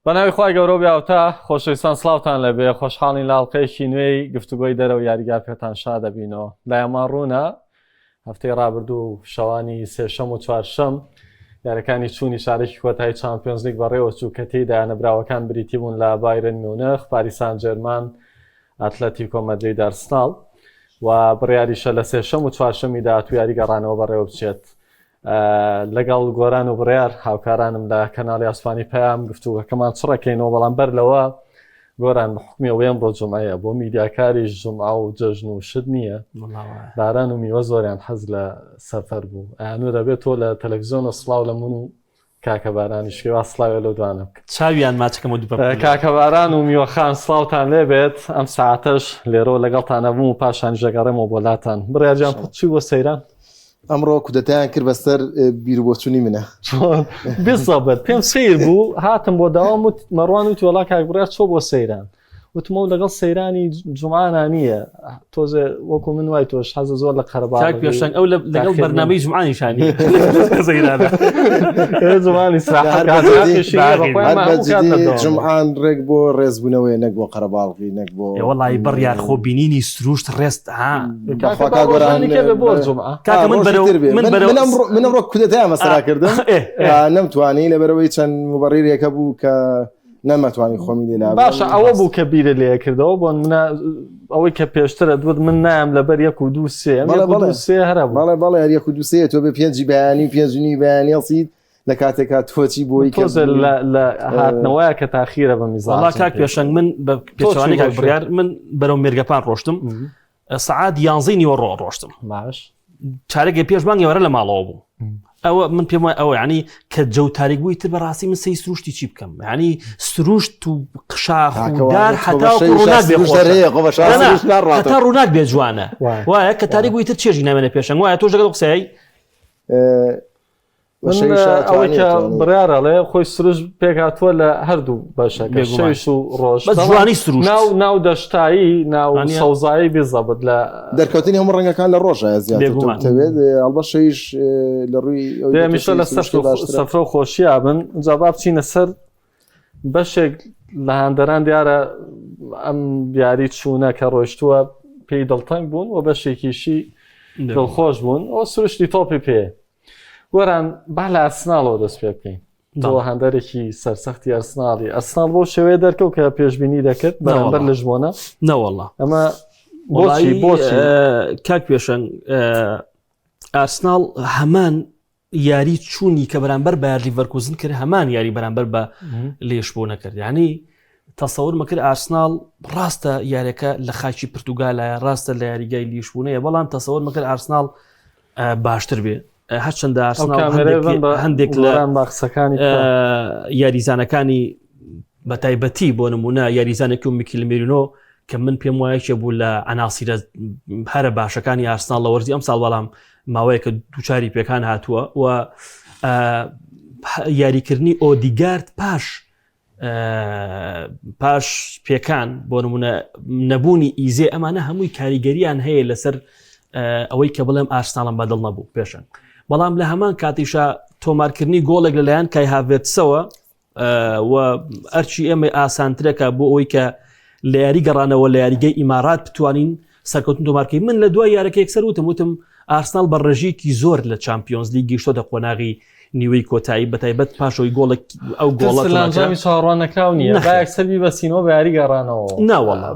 بەناوی خوای گەورە و بێهاوتا خۆشەویستان سڵاوتان لەبێ خۆشحاڵین لە ئەڵقەیەکی نوێی گفتوگۆی دەرەوە یاریگا پێتان شا دەبینەوە لایەمان ڕوونە هەفتەی ڕابردوو شەوانی سێشەم و چوارشەم یارەکانی چوونی شارێکی کۆتایی چمپیۆنزلیگ بەڕێوە چوو کە تێیدا نەبراوەکان بریتی بوون لە بایرن میونخ پاریسان جێرمان ئەتلەتیکۆ مەدرید ئەرسناڵ و بڕیاریشە لە سێشەم و چوارشەمی داهاتوو یاری گەڕانەوە بەڕێوە بچێت لەگەڵ گۆران و بڕیار هاوکارانم لە کەناڵی ئاسمانی پەیام گفتوگەکەمان چڕەکەینەوە بەڵام بەر لەوە گۆران بە حکومی ئەوەی ئەمڕۆ جومعەیە بۆ میدیاکاریش جومعە و جەژن و شت نییە باران و میوە زۆریان حەز لە سەفەر بوو ئەیانوت دەبێت تۆ لە تەلەڤیزیۆنە سڵاو لە من و کاکە بارانیش کەوا سڵاوێ لەو دوانە بکە چاویان ماچەکەم و دوپە بکەن. کاکە باران و میوەخان سڵاوتان لێبێت ئەم ساعتەش لێرەوە لەگەڵتان ئەبم و پاشانیش دەگەڕێمەوە بۆ لاتان بڕیار جان خۆت چووی بۆ سەیران؟ ئەمڕۆ کودەتایان کرد بەسەر بیروبۆچوونی منە. چۆن؟ بزەبت پێم سەیر بوو هاتم بۆ داوام وت مەڕوان وتی وەڵا کاک بڕیار چۆ بۆ سەیران وتم ئەو لەگەڵ سەیرانی جومعانا نییە تۆزێ وەکو من وای تۆش حەزە زۆر لە قەرەباڵغی کاک پێشەنگ ئەو لە- لەگەڵ تاخیر بەرنامەی جومعانی شانی سەیرانە زمانی هەر ساحەت بە جدی- کاتێکی نییە، بە خۆیان هەر بە هەموو کات جدی لە دەوام. جومعان ڕێک بۆ ڕێزبوونەوەیە نەک بۆ قەرەباڵغی نەک بۆ ئێ وەڵی بڕیار خۆ بینینی سروشت ڕێست ها کاکە خوا با کاک گۆران، ڕۆژانی کێ بێ بۆ جومعە کاکە من ڕۆژی بەرەو تر بێ. من من بەرەو من ئەمڕۆ من ئەمڕۆ کودەتایان بەسەرا کردم ئێ، ئێ. آ، نەمتوانی لەبەرەوەی چەند مبەڕیرێکە بوو کە نەمەتوانی خۆمی لێ لابەم. باشە ئەوە بوو کە بیرە لێ کردەوە بۆ منە ئەوەی کە پێشترە دوت من نایم لەبەر یەک و دوو سێ ئەم بەڵێ، یەک و بەڵێ. دوو سێ هەرە بوو بەڵێ بەڵێ هەر یەک و دوو سێ تۆ بێ پێنجی بەیانی و پێنج و نیوی بەیانی هەڵسیت لە کاتێکا تۆچی بۆی کە تۆزێ لە لە هاتنەوەیە کە تاخیرە بە میزاجم وەڵا کاک پێ. پێشەنگ من بە پێچەوانەی چی کاک بۆ بڕیار من بەرەو مێرگەپان ڕۆشتم سەعات یانزەی نیوەڕۆ ڕۆشتم باش چارەگە پێش بانگ ئێوارە لە ماڵەوە بوو ئەوە من پێم وایە ئەوە ینی کە جەو تاریک بووی تر بەڕاستی من سەی سروشتی چی بکەم ینی سروشت و قشاخ و دار حتا ڕووناک بێ خۆشە. نا، نا، هەتا ڕووناک بێ جوانە وایە. وایە کە تاریک بووی تر چێژی نامێنێ پێشەنگ وایە تۆش لەگەڵ قسەی ئەوەی کە بڕیار ئەڵێ خۆی سروش پێکهاتووە لە هەردوو بەشەکە شەویش و ڕۆژ بەس جوانی سروشت ناو ناو دەشتایی ناو سەوزایی بزەبت لە دەرکەوتنی هەموو ڕەنگەکان لە ڕۆژە زیاتر تەوێت ئەڵبەت شەویش لە ڕووی هەمیشە لە سەفرە و خۆشییا بن جا با بچینە سەر بەشێک لە هاندەران دیارە ئەم دیاری چوونە کە ڕۆشتووە پێی دڵتەنگ بوون و بەشێکیشی دڵخۆش بوون ئەو سروشتی تۆپی پێ گۆران با لە ئەرسناڵەوە دەست پێ بکەین تۆ هاندەرێکی سەرسەختی ئەرسناڵی ئەرسناڵ بۆ شێوەیە دەرکەوت کە پێشبینی دەکرد بەرامبەر لشبۆنە نەوەڵا ئەمە بۆچی بۆچی کاک پێشەنگ ئارسناڵ هەمان یاری چوونی کە بەرامبەر بە لیڤەرکوزن کرد هەمان یاری بەرامبەر بە لێش بۆ نەکرد ینی تەسەور مەکرد ئارسناڵ ڕاستە یاریەکە لە خاکی پرتوگالایە ڕاستە لە یاریگای لیشبوونەیە بەڵام تەسەور مەکرد ئارسناڵ باشتر بێ هەرچەندە ئارسناڵ هەندێک لە قسەکانی یاریزانەکانی بە تایبەتی بۆ نمونە یاریزانێک و میکیل میرینۆ کە من پێم وایەکێ بوو لە ئەناسیرە هەرە باشەکانی ئارسناڵ لە وەرزی ئەم ساڵ بەڵام ماوەیەکە دووچاری پێکان هاتووە و یاریکردنی ئۆدیگارد پاش پاش پێکان بۆ نمونە نەبوونی ئیزێ ئەمانە هەمووی کاریگەریان هەیە لەسەر ئەوەی کە بڵێم ئارسناڵم بەدڵ نەبوو پێشن بەڵام لە هەمان کاتیشا تۆمارکردنی گۆڵێک لەلایەن کای هاڤێتسەوە و ئەرچی ئێمە ئاسانترەکە بۆ ئەوەی کە لە یاری گەڕانەوە لە یاریگەی ئیمارات بتوانین سەرکەوتن تۆمارکەی من لە دوای یارەکە یەکسەر وتم وتم ئارسناڵ بە ڕێژەیەکی زۆر لە چامپیۆنز لیگ گەیشتۆتە قۆناغی نیوەی کۆتایی بەتایبەت پاشەوەی گۆڵێک ئەو گۆڵە لە ئەنجامی چاوەڕوان نەکراو نییە با یەکسەر بیبەستینەوە بە یاری گەڕانەوە ناوەڵا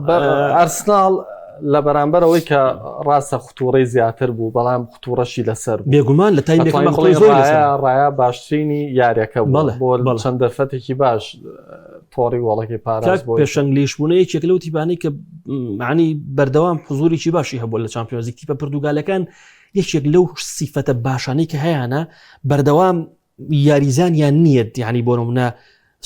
ئارسناڵ لە بەرامبەر ئەوەی کە ڕاستە خطوڕەی زیاتر بوو بەڵام خطوڕەشی لەسەر بوو بێگومان لە تایمێک ئەتوانین بەخۆی بڵێین زۆر لەسەر ڕایا ڕایا باشترینی یاریەکە بوو بەڵێ، بۆ بەڵێ. چەند دەرفەتێکی باش تۆڕی گۆڵەکەی پاراست کاک بۆی. پێشەنگ لیشبوونە یەکێک لەو تیپانەی کە معنی بەردەوام حزوریی باشی هەبووە لە چامپیۆنزلیگ تیپە پرتوگالەکان یەکێک لەو سیفەتە باشانەی کە هەیانە بەردەوام یاریزانیان نییە یعنی بۆ نمونە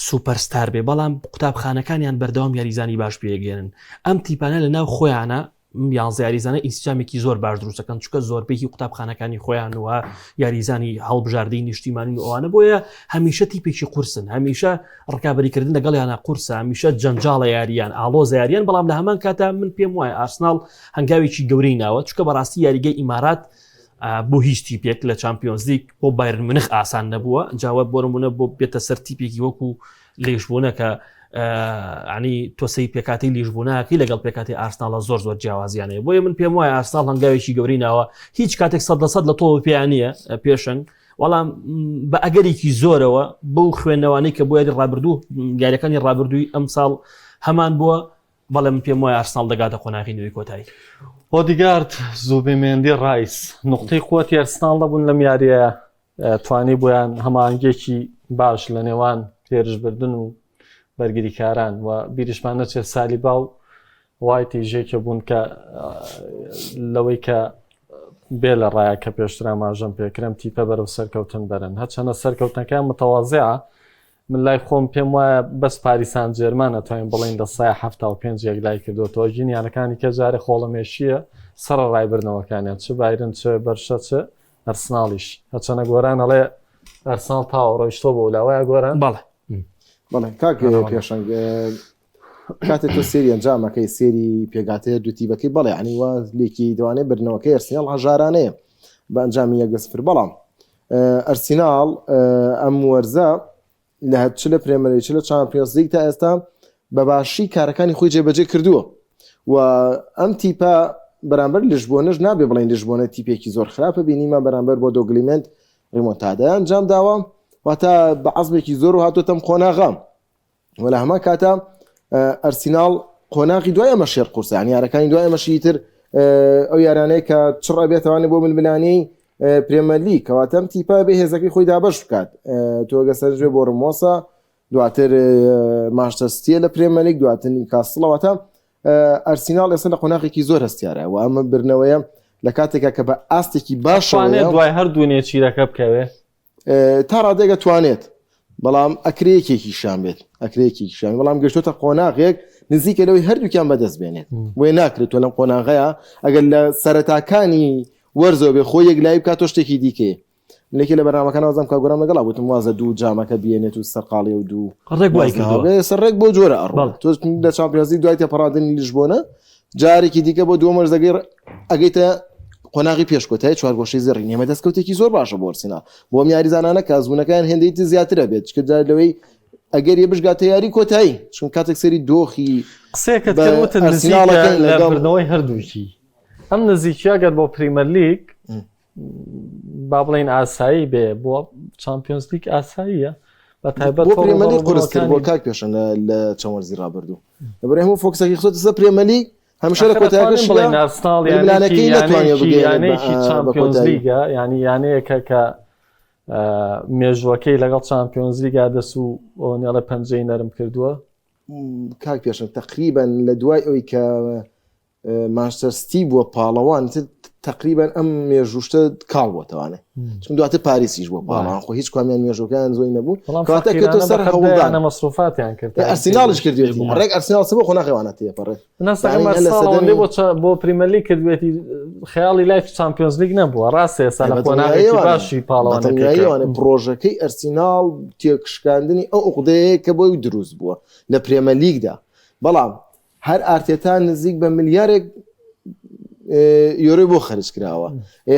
سوپەرستار بێ بەڵام قوتابخانەکانیان بەردەوام یاریزانی باش پێگەێنن ئەم تیپانە لە ناو خۆیانە یانزە یاریزانە ئینسجامێکی زۆر باش دروستەکەن چکە زۆربەی قوتابخانەکانی خۆیان و یاریزانی هەڵبژاردەی نیشتیمانی و ئەوانە بۆیە هەمیشە تیپێکی قورسن هەمیشە ڕکابەریکردن لەگەڵیانە قورسە هەمیشە جەنجاڵە یاریان ئاڵۆزە یاریان بەڵام لە هەمان کاتا من پێم وایە ئارسناڵ هەنگاوێکی گەورەی ناوە چکە بەڕاستی یاریگەی ئیمارات. بۆ هیچ تیپێک لە چمپیۆنزلیگ بۆ بایرن منخ ئاسان نەبووە جاوە بۆ نمونە بۆ بێتە سەر تیپێکی وەکو لیشبوونە کە ینی تۆسەی پێکاتی لیشبووناکی لەگەڵ پێکاتی ئارسناڵە زۆر زۆر جیاوازیانەیە بۆیە من پێم وایە ئارسناڵ هەنگاوێکی گەوری ناوە هیچ کاتێک سە لە سەد لە تۆ پێیان نییە پێشنگ بەڵام بە ئەگەرێکی زۆرەوە بەو خوێندنەوانەی کە بۆ یاری ڕابردوو یاریەکانی ڕابردووی ئەم ساڵ هەمان بووە بەڵێ من پێم وایە ئارسناڵ دەگاتە قۆناغی نوێی کۆتایی. ئۆدیگارد، زوبیمێندی، ڕایس نوقتەی قوتی ئەرسناڵ دەبوون لەم یارییە، توانی بۆیان هەماهەنگیەکی باش لە نێوان هێرشبردن و بەرگریکاران و بیریشمان نەچێت سالیبا و وایتی ژێکە بوون کە لەوەی کە بێ لە ڕایە کە پێشتر ئاماژەم پێکرم تیپە بەرەو سەرکەوتن بەرن هەچەنە سەرکەوتنەکان متەوازیعە من لای خۆم پێم وایە بەس پاریسان جێرمان ئەتوانین بڵێین 75% یەکلای کردوەوە ژین یانەکانی کە جارێ خۆڵەمێشیە سەر ڕایبردنەوەکانیان چ بایرن چ بەرشە چ ئەرسناڵیش هەچەنە گۆران ئەڵێ ئەرسناڵ تاوە ڕۆیشتۆ بۆ لاوایە گۆران بەڵێ بەڵێ کاک پێشەنگ کاتێک تۆ سێری ئەنجامەکەی سێری پێگاتەیە دوو تیبەکەی بەڵێ عنی وا لێکی دوانێ بردنەوەکەی ئەرسیناڵ هەژارانەیە بە ئەنجامی یەک بە سفر بەڵام ئەرسیناڵ ئەم وەرزە لە چ لە پرێمەری چ لە چامپیۆنزلیگ تا ئێستا بە باشی کارەکانی خۆی جێبەجێ کردووە و ئەم تیپە بەرامبەر لشبۆنەش نابێ بڵێن لشبۆنە تیپێکی زۆر خراپە بینیمان بەرامبەر بۆ دۆگلیمنت ریمۆنتادا ئەنجام داوە واتە بە عەزمێکی زۆر و هاتۆتەم قۆناغە و لە هەمان کاتا ئەرسیناڵ قۆناغی دوای ئەمە شێر قورسە یان یارەکانی دوای ئەمەشی تر ئەو یارانەیە کە چڕ ئەبێتوانێت بۆ ململانێی پرێمەرلیگ کەواتەم تیپە بێ هێزەکەی خۆی دابەش بکات تۆگە سەرجێ بۆ ڕمۆسە دواتر ماشتەستیە لە پرێمەلیگ دواتر نیوکاسڵەوەتە ئەرسیناڵ ئێستا لە قۆناغێکی زۆر هەستیارە و ئەمە برنەوەیە لە کاتێکا کە بە ئاستێکی باشوانێت دوای هەردوو نێچیرەکە بکەوێ تا ڕادەیەک ئەتوانێت بەڵام ئەکرێ یەکێکیشیان بێت ئەکرێ یەکێکیشیان بەڵام گەشتۆتە قۆناغێک نزیکە لەوەی هەردووکیان بەدەست بێنێت بۆیە ناکرێت تۆ لەم قۆناغەیە ئەگەر لە سەرەتاکانی وەرزەوە بێ خۆی یەکلایی بکات تۆ شتێکی دیکەیە لێکی لە بەرنامەکان وازم کا گۆرام لەگەڵا وتم وازە دوو جامەکە بێنێت و سەرقاڵی و دوو ڕێک وای کردووە بێ سەر ڕێک بۆ جۆرە ئەڕۆ تۆ لە چامپیۆنزلیگ دوای تێپەڕاندنی لیشبۆنە جارێکی دیکە بۆ دووەم وەرز ئەگەیتە قۆناغی پێش کۆتایی چوارگۆشەی زێڕین ئێمە دەستکەوتێکی زۆر باشە بۆ ئەرسیناڵ بۆ ئەم یاریزانانە کە ئەزموونەکەیان هێندەی تر زیاترە بێت چکە جار لەوەی ئەگەر یە بشگاتە یاری کۆتایی چون کاتێک سەری دۆخی قسەیەکت کرد وتت نزیکە لە بردنەوەی هەردووکی ئەم نزیکیە گەر بۆ پریمەرلیگ با بڵێین ئاسایی بێ بۆ چامپیۆنزلیگ ئاساییە بە تایبەت بۆ پرێمەلیگ قورستر بۆ کاک پێشەنگ لە چەند وەرزی ڕابردوو لەبەر هەموو فۆکسەکەی خستۆتە سەر پرێمەلیگ هەمیشە لە کۆتایەکەش بڵێن ئارسناڵ ململانێکەی نەتوانیوە بگەیەنێت یانەیەکی بە چامپیۆنز کۆتایی. لیگە یعنی یانەیەکە کە مێژوەکەی لەگەڵ چامپیۆنز لیگا دەست و ئۆنێڵە پەنجەی نەرم کردووە کاک پێشەنگ تقریبا لە دوای ئەوی کە مانچستەر ستی بووە پاڵەوان تقریبا ئەم مێژوشتە کاڵ بۆتەوانێ چون دواتر پاریسیش بووە پاڵەوان خۆ هیچ کامیان مێژوەکان زۆی نەبوو کاتە کە تۆ سەر هەوڵدان مەسروفاتیان کرد ئەرسیناڵش کردوێتی ڕێک ئەرسیناڵ سبە قۆناغیوانە تێپەڕێت بۆ بۆ پریمەرلیگ کردوێتی خەیاڵی لای چامپیۆنزلیگ نەبووە ڕاستە ئێستا لە قۆناغێکی باشی پاڵەوانەکەیوانە پرۆژەکەی ئەرسیناڵ تێکشکاندنی ئەو عقدەیە کە بۆی دروست بووە لە پرێمەلیگدا بەڵام هەر ئارتێتا نزیک بە ملیارێک یۆرۆی بۆ خەرج کراوە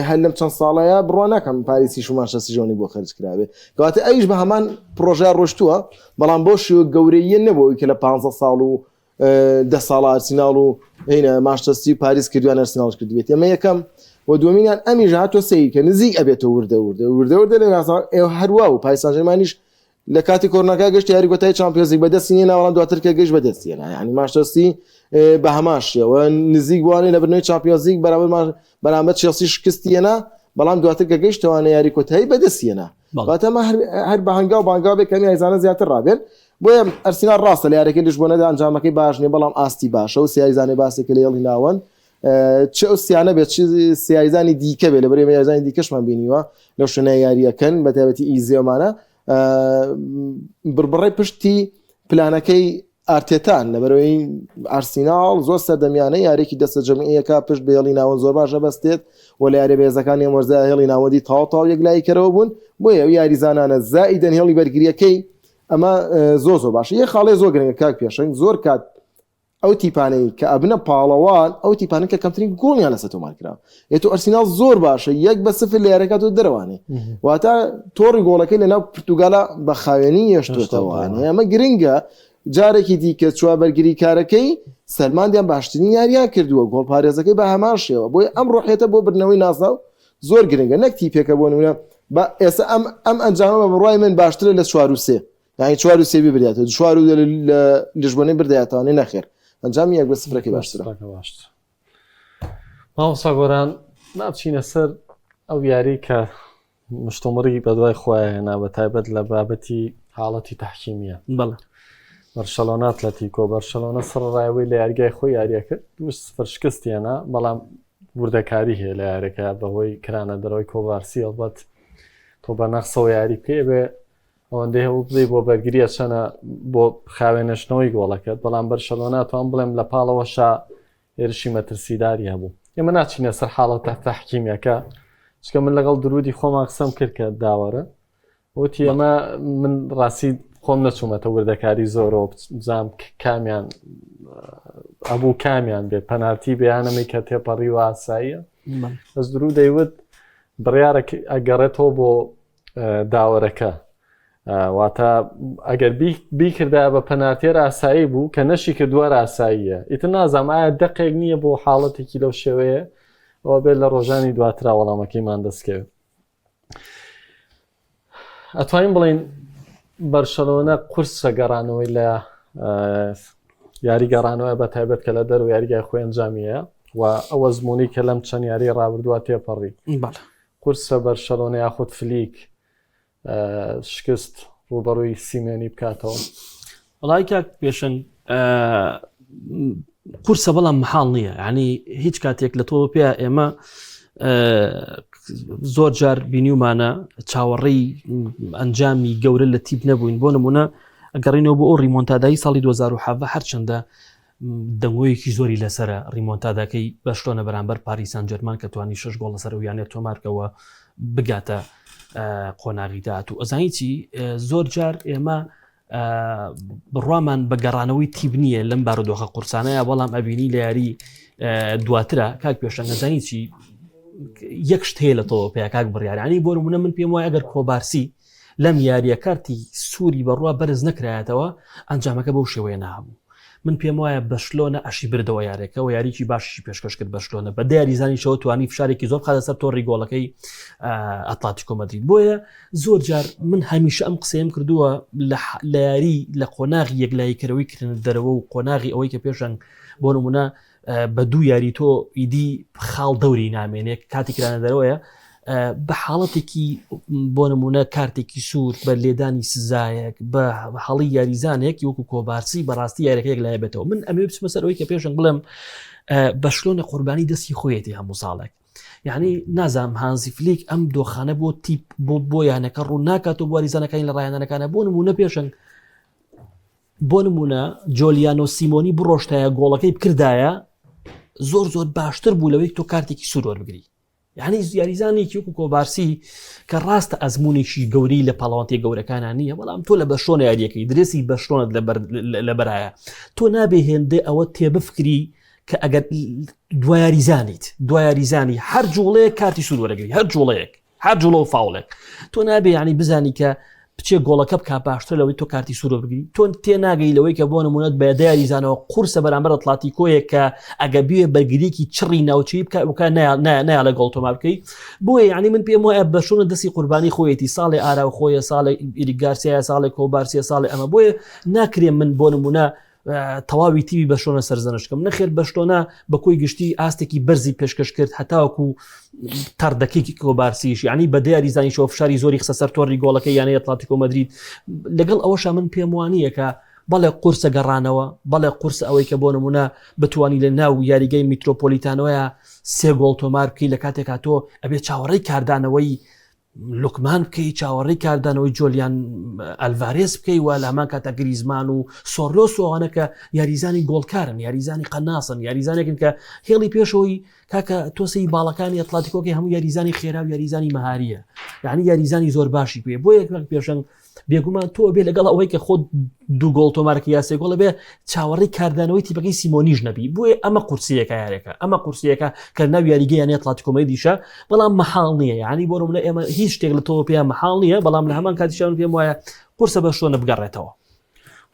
هەر لەم چەند ساڵەیە بڕوا ناکەم پاریسی شوماشە سیژۆنی بۆ خەرج کراوێ کەواتە ئەویش بە هەمان پرۆژە ڕۆشتووە بەڵام بۆ شێوە گەورەیە نەبووی کە لە 15 ساڵ و ده ساڵ ئارسیناڵ و هینە ماشتەستی و پاریس کردویان ئەرسیناڵش کردوێت ئەمە یەکەم و دومینیان ئەمیش هاتۆ سەیر کە نزیک ئەبێتەوە وردە وردە وردە وردە لە ناسا هەروە و پاریس سانجێرمانیش لە کاتی کۆرۆناکە گەشت یاری کۆتایی چامپیۆنزلیگ بەدەستی نێنا بەڵام دواتر کە گەشت بەدەستی هێنا یعنی مانچستەر بە هەمان شێوە نزیک بووانێ لە بردنەوەی چامپیۆنزلیگ بەرامبەر بەرامبەر چێڵسی شکستی هێنا بەڵام دواتر کە گەیشتەوانە یاری کۆتایی بەدەستی هێنا واتە ئەمە هەر بە هەنگاو بانگاو بێ کەمی یاریزانە زیاتر ڕابێن بۆیە ئەرسیناڵ ڕاستە لە یاریەکەی لشبۆنەدا ئەنجامەکەی باش نییە بەڵام ئاستی باشە و سیاریزانێ باسێکە لە هێڵی ناوەند چ ئەو سیانە بێت چ سیاریزانی دیکە بێت لەبەر ئێمە یاریزانی دیکەشمان بینیوە لەو شوێنە یاریەکەن بە تایبەتی ئیزێمانە بڕبڕی پشتی پلانەکەی ئارتێتان لەبەرەوەی ئارسیناڵ زۆر سەردەمیانە یاریێکی دەستە جەمعیەکە پشت بە هێڵی ناوەند زۆر باشە بەستێت و لە یاریە بەهێزەکانی ئەم وەرزە هێڵی ناوەندی تاو تاو یەکلایی کەرەوە بوون بۆیە ئەو یاریزانانە زائیدەن هێڵی بەرگریەکەی ئەمە زۆر زۆر باشە یە خاڵێ زۆر گرنگە کاک پێشەنگ زۆر کات. ئەو تیپانەی کە ئەبنە پاڵەوان ئەو تیپانە کە کەمترین گۆڵیان لەسەر تۆمار کرا ئێ تۆ ئەرسیناڵ زۆر باشە 1-0 لە یاریەکە تۆ دەرەوانێ واتە تۆڕی گۆڵەکەی لەناو پرتوگالە بە خاوێنی هێشتوێتەوە ئەمە گرنگە جارێکی دیکە چوار بەرگریکارەکەی سەلماندیان باشترین یاریان کردووە گۆڵپارێزەکەی بە هەمان شێوە بۆیە ئەم ڕۆحیەتە بۆ بردنەوەی نازناو زۆر گرنگە نەک تیپێکە بۆ نمونە بە ئێستا ئەم ئەم ئەنجامە بە بڕوای من باشترە لە 4 و 3 یانی 4 و 3 ببرێتەوە چوار و لە لشبۆنەی بردایەتەوانێ نەخێر ئەنجامی 1-0ەکەی باشترە. باشتر مامۆستا گۆران ناچینە سەر ئەو یاری کە مشتومڕی بەدوای خۆیان هێنا بە تایبەت لە بابەتی حاڵەتی تەحکیمیە. بەڵێ. بەرشەلۆنە ئەتلەتیکۆ بەرشەلۆنە سەرەڕای لە یاریگای خۆی یاریە کرد 2-0 شکستی هێنا بەڵام وردەکاری هەیە لە یاریەکە بەهۆی کرانە دەرەوەی کۆبارسی ئەڵبەت تۆ بە نەخسەوە یاری بکەی بێ ئەوەندەی هەوڵ بدەی بۆ بەرگریە چەنە بۆ خاوێنەشتنەوەی گۆڵەکەت بەڵام بەرشەلۆنە توان بڵێم لە پاڵەوەشا هێرشی مەترسیداری هەبوو ئێمە ناچینە سەر حاڵەتە تەحکیمیەکە چکە من لەگەڵ درودی خۆمان قسەم کرد کە داوەرە وتی ئەمە من ڕاستی خۆم نەچوومەتە وردەکاری زۆرەوە بزانام کامیان ئەبوو کامیان بێ پەنالتی بیانەمەی کە تێپەڕی و ئاساییە بەس درو دەیوت بڕیارە ئەگەڕێتەوە بۆ داوەرەکە واتە ئەگەر بیکردا بە پەناتێر ئاسایی بوو کە نەشی کردووە ئاساییە ئیتر نازانم ئایا دەقێک نییە بۆ حاڵەتێکی لەو شێوەیە ئەوە بێت لە ڕۆژانی دواترا وەڵامەکەیمان دەستکەوێت ئەتوانین بڵین بەرشەلۆنە قورسە گەڕانەوەی لە یاری گەڕانەوە بە تایبەت کە لە دەرو یاریگای خۆی ئەنجامیە و ئەوە زمونی کە لەم چەند یاری ڕابردووە تێپەڕی قورسە بەرشەلۆنە یاخود فلیک شکست ڕوبەڕووی سیمێنی بکاتەوە؟ وڵی کاک پێشنگ قورسە بەڵام محاڵ نییە ینی هیچ کاتێک لە تۆ پێ ئێمە زۆر جار بینیومانە چاوەڕێی ئەنجامی گەورە لە تیپ نەبووین بۆ نمونە گەڕینەوە بۆ ئەو ریمۆنتادایی ساڵی 2017 هەرچەندە دەنگۆیەکی زۆری لەسرە ریمۆنتاداکەی بەشلۆنە بەرامبەر پاریسان جەرمان کە توانی شش گۆڵ لەسەر و یانە تۆمارکەوە بگاتە قۆناغی داهاتوو ئەزانی چی زۆر جار ئێمە بڕوامان بە گەڕانەوەی تیپ نییە لەم بارودۆخە قورسانەیە بەڵام ئەبینی لە یاری دواترە کاک پێشەنگ ئەزانی چی یەک شت هەیە لە تۆ پێ کاک بڕیارانی بۆ نمونە من پێم وایە ئەگەر کۆبارسی لەم یاریە کارتی سووری بەڕوا بەرز نەکرایەتەوە ئەنجامەکە بەو شێوەیە نابوو من پێم وایە بەشلۆنە ئەشی بردەوە یارێکە و یاریی باشی پێشکەش کرد بەشلۆنە بە یاریزانیشەوە توانی فشارێکی زۆر بخاتە سەر تۆڕی گۆڵەکەی ئەتلاتیکۆ مەدرید بۆیە زۆر جار من هەمیشە ئەم قسەیەم کردووە لە یاری لە قۆناغی یەکلاییکەرەوەی کردن دەرەوە و قۆناغی ئەوەی کە پێشەنگ بۆ نمونە بە دوو یاری تۆ ئیدی خاڵ دەوری نامێنێ کاتی کرانە دەرەوەیە بە حاڵەتێکی بۆ نمونە کارتێکی سوور بە لێدانی سزایەک بە هەڵی یاریزانێک وەکو کۆبارسی بەڕاستی یاریەکە یەک لای بێتەوە من ئەمێ بچمە سەر ئەوەی کە پێشنگ بڵێم بەشلۆنە قوربانی دەستی خۆیەتی هەموو ساڵێک یعنی نازانم هانزی فلیک ئەم دۆخانە بۆ تیپ بۆ بۆ یانەکە ڕوو ناکات و بواریزانەکانی لە ڕایانەکانە بۆ نمونە پێشنگ بۆ نمونە جۆلیانۆ سیمۆنی بڕۆشتایە گۆڵەکەی بکردایە زۆر زۆر باشتر بوو لەوەی تۆ کارتێکی سوور وەربگری یعنی یاریزانێکی وەکو کۆبارسی کە ڕاستە ئەزمونێکی گەورەی لە پاڵەوانتی گەورەکانە نییە بەڵام تۆ لە بەشۆنە یاریەکەی درێسی بەشۆنت لەبەرایە تۆ نابێ هێندە ئەوە تێبفکری کە ئەگەر دوایاریزانیت دوایاریزانی هەر جوڵەیە کارتی سوور وەرەگری هەر جوڵەیەک هەر جوڵە و فاوڵێک تۆ نابێ ینی بزانی کە بچێ گۆڵەکە بک باشتر لەوەی تۆ کارتی سوورە بگری تۆ تێ ناگەی لەوەی کە بۆ نمونەت بە یاریزانەوە قورسە بەرامبەر ئەتلاتیکۆیەک کە ئەگە بێ بەرگریکی چڕی ناوچەی بکە وکە نایڵە گۆڵ تۆمار بکەی بۆیە یعنی من پێم وایە بەشونە دەستی قوربانی خۆیەتی ساڵێ ئارا و خۆیە ساڵێ ئیریک گارسیایە ساڵێ کۆبارسیە ساڵێ ئەمە بۆیە ناکرێ من بۆ نمونە تەواوی تیوی بەشۆنە سەرزەنشت کەم نەخێر بەشتۆنە بە کۆی گشتی ئاستێکی بەرزی پێشکەش کرد هەتاوەکو تەڕدەکێکی کۆبارسیش یعنی بە دیاریزانیشەوە فشاری زۆری خسە سەر تۆڕی گۆڵەکە یانەی ئەتلاتیکۆ مەدرید لەگەڵ ئەوەشا من پێم وانییە کە بەڵێ قورسە گەڕانەوە بەڵێ قورسە ئەوەی کە بۆ نمونە بتانی لە ناو یاریگەی میترۆپۆلیتانەوەە سێ گۆڵ تۆمار بکەی لە کاتێکا تۆ ئەبێ چاوەڕێی کاردانەوەی. لوکمان بکەی چاوەڕێی کاردانەوەی جۆلیان ئەلڤارێز بکەی و لە هەمان کاتا گریزمان و سۆرلۆس و ئەوانە کە یاریزانی گۆڵکارن یاریزانی قەناسن یاریزانێکن کە هێڵی پێشەوەی کاکە تۆسی باڵەکانی ئەتلاتیکۆکەی هەموو یاریزانی خێرا و یاریزانی مەهاریە یعنی یاریزانی زۆر باشی پێ بۆ یەک پێشەنگ بێگومان تۆ بێ لەگەڵ ئەوەی کە خۆت دوو گۆڵ تۆمارکە یا سێ گۆڵە بێ چاوەڕێی کاردانەوەی تیپەکەی سیمۆنیش نەبی بۆیە ئەمە قورسیەکە یارێکە ئەمە قورسیەکە کە ناو یاریگە یانەی ئەتلەتیکۆ مەدریدیشە بەڵام مەحاڵ نییە یعنی بۆ منە ئێمە هیچ شتێک لە تۆ پێیان مەحاڵ نییە بەڵام لە هەمان کاتیشان پێم وایە قورسە بەرشلۆنە بگەڕێتەوە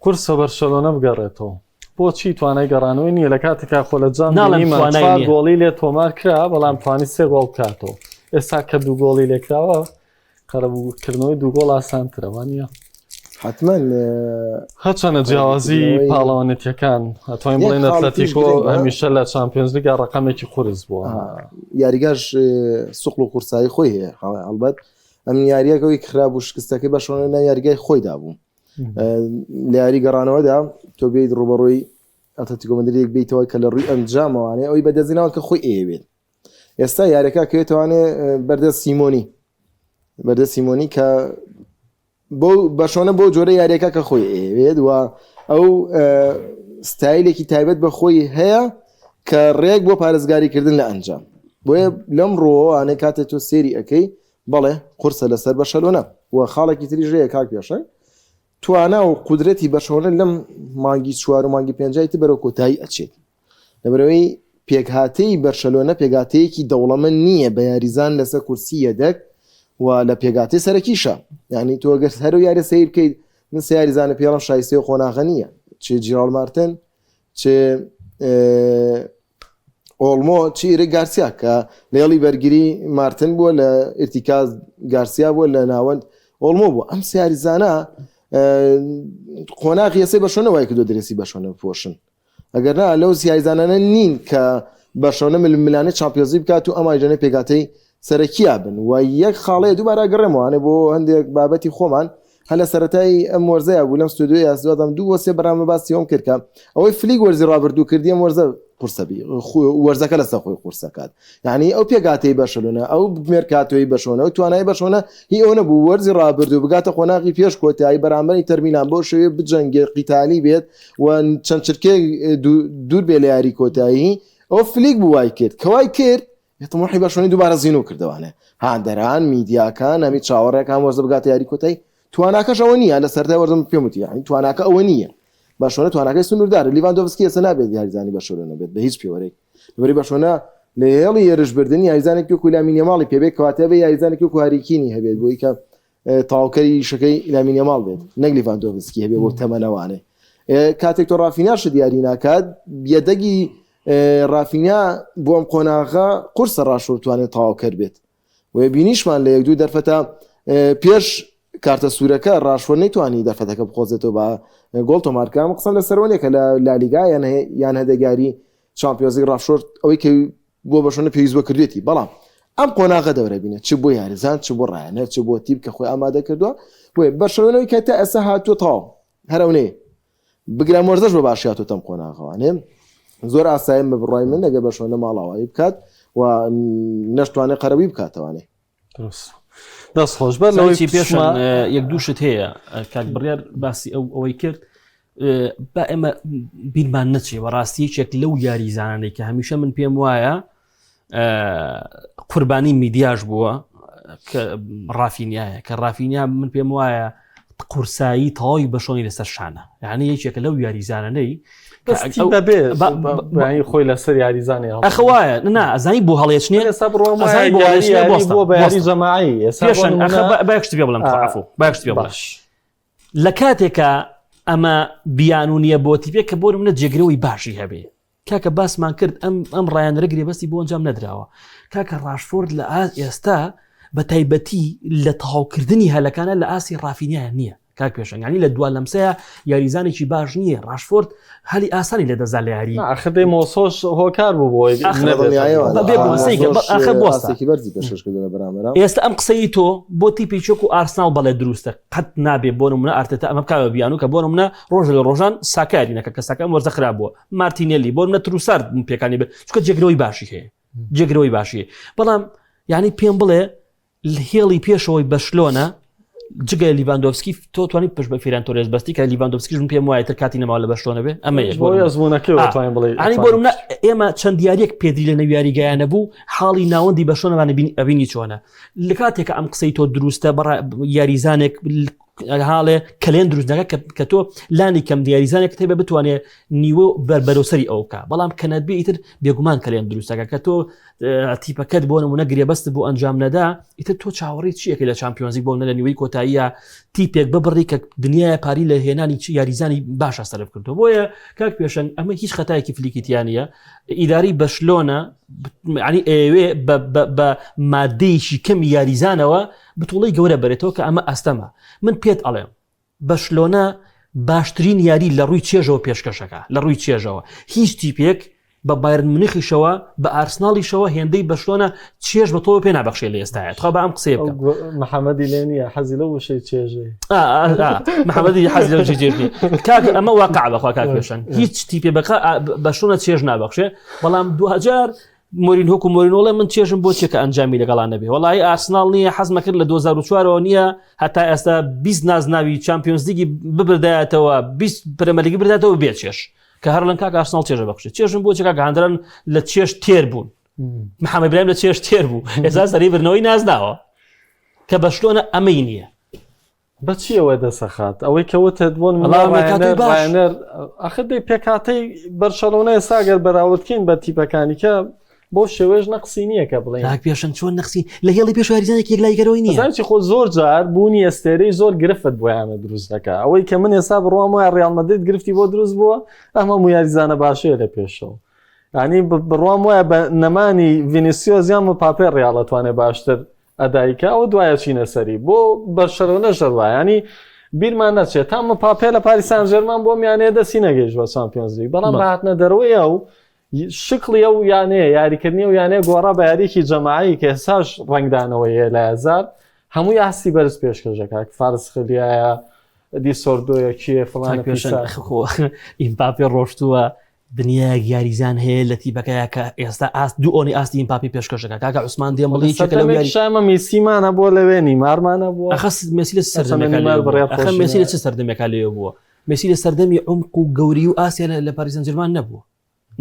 قورسە بەرشەلۆنە بگەڕێتەوە بۆچی توانای گەڕانەوەی نییە لە کاتێکا خۆ لە جام ناڵێم گۆڵی لێ تۆمار کرا بەڵام توانی سێ گۆڵ بکاتەوە ئێستا کە دوو گۆڵی لێکراوە قەرەبووکردنەوەی دوو گۆڵ ئاسانترە وانە حتمما هەچەنە جیاوازی پاڵەوانێتیەکان ئەتوانین بڵێن ئەتلەتیکۆ هەمیشە لە چامپیۆنزلیگا ڕقەمێکی قورس بووە یاریگاش سوقل و قورسایی خۆی هەیە هەڵبەت ئەم یاریەکەەوەی خراپ و شکستەکەی بەشۆنە لە یاریگای خۆیدا بوو لە یاری گەڕانەوەدا تۆ بیت ڕوبەڕووی ئەتلەتیکۆ مەدریدێک بیتەوە کە لە ڕووی ئەنجامەوانێ ئەوی بەدەستینەوە کە خۆی ئەیەوێت ئێستا یاریەکە کەوێتوانێ بەردە سیمۆنی بەردە سیمۆنی کە بۆ بەشۆنە بۆ جۆرە یاریەکە کە خۆی ئەیەوێت و ئەو ستایلێکی تایبەت بە خۆی هەیە کە ڕێک بۆ پارێزگاریکردن لە ئەنجام بۆیە لەم ڕۆوانێ کاتێک تۆ سێری ئەەکەی بەڵێ قورسە لەسەر بەشەلۆنە و خاڵێکی تریش هەیە کاک پێشەنگ توانا و قودرەتی بەشەلۆنە لەم مانگی چوار و مانگی پێنجای تر بەرەو کۆتایی ئەچێت لەبەرئەوەی پێکهاتەی بەرشەلۆنە پێکهاتەیەکی دەوڵەمەند نییە بە یاریزان لەسەر کورسی یەدەک و لە پێکهاتەی سەرەکیشە یعنی تۆ گەر هەرو یاری سەیر بکەیت من سێ یاریزانە پێڵم شایستەی و قۆناغە نییە چ جیرال مارتن چ ئۆڵمۆ چ ئیرێک گارسیا کە لە هێڵی بەرگری مارتن بووە لە ئیرتیکاز گارسیا بووە لە ناوەند ئۆڵمۆ بووە ئەم سێ یاریزانە قۆناغی ئێستا بەشۆنە وای کردووە درێسی بەشۆنە بپۆشن ئەگەر نا لەو یاریزانانە نین کە بەرشەلۆنە ململانێ چامپیۆنزلیگ بکات و ئەمانیش لەنێو پێکهاتەی سەرەکییا بن و یەک خاڵەیە دووبارە گەڕێمەوانێ بۆ هەندێک بابەتی خۆمان هەر لە سەرەتای ئەم وەرزەیا بوو لەم ستۆدیۆیە دوازدەم دوو بۆ سێ بەرامبەر باسی ئەوم کرد کە ئەوەی فلیک وەرزی ڕابردوو کردی ئەم وەرزە قورسە بی وەرزەکە لەسەر خۆی قورسەکات یعنی ئەو پێکهاتەی بەرشەلۆنە ئەو مێرکاتۆی بەرشەلۆنە ئەو توانای بەرشەلۆنە هی ئەو نەبوو وەرزی ڕابردوو بگاتە قۆناغی پێش کۆتایی بەرامبەری تەرمیلان بەو شێوەیە بجەنگێ قیتالی بێت و چەند چرکەیەک دوور بێ لە یاری کۆتایی ئەو فلیک بوو وای کرد کە وای کرد تموحی بەرشەلۆنەی دووبارە زینوو کردەوانێ هاندەران میدیاکان هەمی چاوەڕێکان وەرزە بگاتە یاری کۆتایی تواناکەش ئەوە نییە لە سەرەتای وەرزم پێم وتی یعنی تواناکە ئەوە نییە بەرشەلۆنە تواناکەی سنووردارە لیڤاندۆڤسکی ئێستا نابێت یاریزانی بەرشەلۆنە بێت بە هیچ پێوەرێک لەبەری بەرشەلۆنە لە هێڵی هێرشبردن یاریزانێکی وەکو لامین یاماڵی پێبێت کەواتە بێ یاریزانێکی وەکو هاریکینی هەبێت بۆی کە تەواوکەری ئیشەکەی لامین یاماڵ بێت نەک لیڤاندۆڤسکی هەبێ بۆ تەمەنەوانێ کاتێک تۆ ڕافیناشت یاری ناکات یەدەگی ڕافینیا بۆ ئەم قۆناغە قورسە ڕاشفۆرد توانێت تەواوکەر بێت و بینیشمان لە یەک دوو دەرفەتە پێش کارتە سوورەکە ڕاشفۆرد نەیتوانی دەرفەتەکە بقۆزێتەوە بە گۆڵ تۆمارکە ئەم قسەم لەسەرەوە نییە کە لە لالیگا یان یان هەندێک یاری چامپیۆنزلیگ ڕاشفۆرد ئەوەی کە بۆ بەرشەلۆنە پێویست بووە کردوێتی بەڵام ئەم قۆناغە دەورە بینە چ بۆ یاریزان چ بۆ ڕایەنەر چ بۆ تیپ کە خۆی ئامادە کردووە بۆیە بەرشەلۆنەوەی کە تا ئێستا هاتووە تەواو هەر ئەو نەیە بگرە وەرزەش بە باشی هاتۆتە ئەم قۆناغەوانێ زۆر ئاسایە بە بڕای من ئەگەر بەرشەلۆنە ماڵاوایی بکات و نەشتوانێت قەرەبووی بکاتەوانێ دروست دەست خۆش بەر لەوەی چی پێشە یەک دوو شت هەیە کاک بڕیار باسی ئەو ئەوەی کرد با ئێمە بیرمان نەچێ بەڕاستی یەکێک لەو یاریزانانەی کە هەمیشە من پێم وایە قوربانی میدیاش بووە کە ڕافینیایە کە ڕافینیا من پێم وایە قورسایی تەواوی بەشۆنی لەسەر شانە یعنی یەکێکە لەو یاریزانانەی خۆی لەسەر یاریزانانی ئەخوایە نا ئەزانی بۆ هەڵێچنێ بۆ بڵم باش لە کاتێکە ئەمە بیان و نییە بۆ تیپێک کە بۆ منە جێگرەوەی باشی هەبێ کاکە باسمان کرد ئەم ئەم ڕایەنەرە گرێبەستی بۆ ئەنجام نەدراوە کاکە ڕاشفۆرد لە ئاست ئێستا بە تایبەتی لە تەواوکردنی هەلەکانە لە ئاستی ڕافینیایان نییە کاک پێشەنگانی لە دوا لەمسەیە یاریزانێکی باش نییە ڕاشفۆرد هەلی ئاسانی لە دەزا لە یاری ئاخر مۆسۆش هۆکار بوو بۆی ئێستا ئەم قسەی تۆ بۆ تیپی چۆک و ئارسناڵ بەڵێ دروستە قەت نابێ بۆ منە ئارتێتا ئەمە بکاوە بیانو کە بۆ منە ڕۆژ لە ڕۆژان ساکاری نەکە کە ساکە ئەم وەرزە خراپ بووە مارتینێلی بۆ منە تروسارد پێکانی بێت چونکە جێگرەوەی باشی هەیە جێگرەوەی باشی بەڵام یعنی پێم بڵێ هێڵی پێشەوەی بەشلۆنە جگە لیڤاندۆڤسکی تۆ توانی پشت بە فیران تۆرێس بەستی کە لیڤاندۆڤسکیش من پێم وایە تر کاتی نەماوە لە بەشلۆنە بێ ئەمە یەک بۆ ئەزمونەکەی توانین بڵێ ئەنی بۆ منە ئێمە چەند دیارێک پێدری لە نەویاریگایانە بوو حاڵی ناوەندی بەشلۆنەمان بین ئەبینی چۆنە لە کاتێکە ئەم قسەی تۆ دروستە بەڕ یاریزانێک هاڵێ کەلێن دروست دەکات کە تۆ لانی کەم دیاریزانێک تێبێ بتوانێت نیوە بەربەرەسەری ئەو بکە بەڵام کەنەبێ ئیتر بێگومان کەلێن دروستەکە کە تۆ تیپەکەت بۆ نمونە گرێبەست بۆ ئەنجام نەدا ئیتر تۆ چاوەڕێی چیەکە لە چمپیۆنزی بۆ نە لە نیوەی کۆتاییە تیپێک ببڕی کە دنیای پاری لە هێنانی چ یاریزانی باشە سەرف کردو بۆیە کاک پێشەنگ ئەمە هیچ خەتایەکی فلیکیتیانە ئیداری بەشلۆنە ینی ئەوێ بە مادەیەکی کەمی یاریزانەوە بتوڵی گەورە بەرێتەوە کە ئەمە ئەستەمە من پێت ئەڵێم بەرشلۆنە باشترین یاری لە ڕووی چێژەوە پێشکەشەکە لە ڕووی چێژەوە هیچ تیپێک بە بایرن مونیخیشەوە بە ئارسناڵیشەوە هێندەی بەرشلۆنە چێژ بە تۆوە پێ نابەخشێ لە ئێستاە تخوا بە ئەم قسەیە بکەم محەممەدی لێ نییە حەزی لەو وشەی چێژێ محەممەدی حەزی لەو وشەی چێژ نییە کاک ئەمە واقع بەخوا کاک پێشەنگ هیچ تیپێ بەقا بەرشلۆنە چێژ نابەخشێ بەڵام دوجار مۆرینهۆ و مۆرینۆڵێ من چێژم بۆ چیە کە ئەنجامی لەگەڵا نەبێ وەڵی ئارسناڵ نییە حەزمە کرد لە 2004ەوە نییە هەتا ئێستا 20 نازناوی چمپیۆنزلیگی ببردایەتەوە 20 پرەمەلیگی برداتەوە بێ چێژ کە هەر لەن کاک ئارسناڵ چێژە بەخشێت چێژم بۆ چێکا هاندران لە چێژ تێر بوون محەممەد برایم لە چێژ تێر بوو ئێستا سەری برنەوەی نازناوە کە بەشلۆنە ئەمەی نییە بە چیەوە دەسەخات ئەوەی کە وتت بۆن ڕایەنەر ئەخر دەی پێکاتەی بەرشەلۆنە ئێستا گەر بەراوردکەین بە تیپەکانی کە بۆ شێوێژ نەقسی نییە کە بڵێ پێشن چۆن نەقسی لە هێڵی پێش یاریزانێک یەکلاییکەرەوەی نییە چی خۆ زۆر جار بوونی ئەستێرەی زۆر گرفت بۆیانە دروست دەکا ئەوەی کە من ئێستا بڕوام وایە ڕیال مەدرید گرفتی بۆ دروست بووە ئەمە هەموو یاریزانە باشەیە لە پێشەوە ینی بڕوام وایە بە نەمانی ڤینیسیۆس یان مپاپێ ڕیاڵ ئەتوانێ باشتر ئەدایکە ئەوە دوایە چینە سەری بۆ بەرشەلۆنەش هەروا ینی بیرمان نەچێت تا مپاپێ لە پاریس سان ژێرمان بۆ میانەیە دەستی نەگەیشت بە چامپیۆنز لیگ بەڵام بە هاتنە دەرەوەی ئەو شکڵی ئەو یانەیە یاریکردنی ئەو یانەیە گۆڕا بە یاریکی جەماعی کە ئێستاش ڕەنگدانەوەی هەیە لە یازار هەمووی ئاستی بەرز پێشکەش دەکات فارس خلیایە دیسۆردۆیە کێ فڵانە پیسە. خۆ ئیمپاپێ ڕۆشتووە دنیایەک یاریزان هەیە لە تیپەکەیا کە ئێستا ئاست دوو ئۆنی ئاستی ئیمپاپی پێشکەش دەکات کاکە عوسمان دێمبڵی یەکێکە لەو یاری شامە میسیمانە بۆ لەوێ نیمارمانە بووە ئەخە مێسی لە سەردەمێکا لێوە بووە ئەخە مێسی لە چ سەردەمێکا لێوە بووە مێسی لە سەردەمی عمق و گەوری و ئاسیا لە پاریس سان جێرمان نەبووە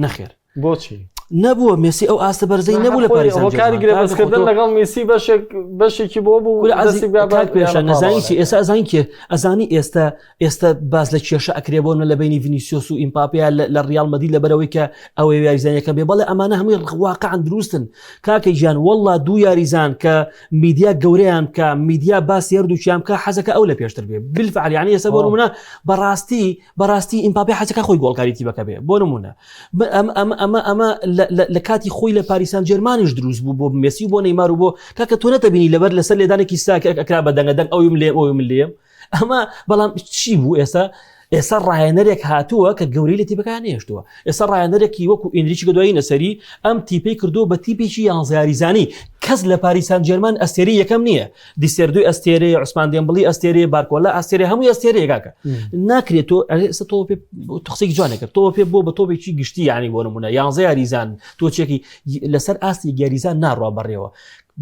نەخێر بۆچی نەبووە مێسی ئەو ئاستە بەرزەی نەبوو لە پاریس هۆکاری گرێبەستکردن لەگەڵ میسی بەشێک بەشێکی بۆ بوو پێشە نەزانی چی ئێستا ئەزانی کێ ئەزانی ئێستا ئێستا باس لە کێشە ئەکرێ بۆ لە بینی ڤینیسیۆس و ئیمپاپیا لە ریال مەدرید لەبەرەوەی کە ئەوەی یاریزانەکە بێ بەڵێ ئەمانە هەمووی واقعا دروستن کاکە گیان والله دوو یاریزان کە میدیا گەورەیان بکە میدیا باسی هەردووکیان بکە حەزەکە ئەو لە پێشتر بێ بالفعل یعنی ئێستا بۆ نمونە بەڕاستی بەڕاستی ئیمپاپێ حەزەکە خۆی گۆڵکاری تیپەکە بێ بۆ نمونە ئەمە ئەمە ئەمە ئەمە لە کاتی خۆی لە پاریسان جێرمانیش دروست بوو بۆ مێسی و بۆ نەیمار و بۆ کاکە تۆ نەتەبینی لەبەر لەسەر لێدانێکی ساک ئەکرا بە دەنگە دەنگ ئەویم لێ ئەویم لێم ئەمە بەڵام چی بوو ئێستا ئێستا ڕایەنەرێک هاتووە کە گەورەی لە تیپەکان نێشتووە ئێستا ڕایەنەرێکی وەکو ئینریکی کە دوایی نەسەری ئەم تیپەی کردووە بە تیپێکی یانزیاریزانی کەس لە پاریسان جێرمان ئەستێری یەکەم نییە دیسێردوی ئەستێرەیە عوسمان دێمبڵی ئەستێرەیە بارکۆلا ئەستێرە هەمووی ئەستێرەیە کاکە ناکرێت تۆ ئێستا تۆ پێ تخسێکی جوانە کرد تۆ پێ بۆ بە تۆپێکی گشتی یانی بۆ نمونە یانزە یاریزان تۆ چێکی لەسەر ئاستی یاریزان ناڕوا بەڕێوە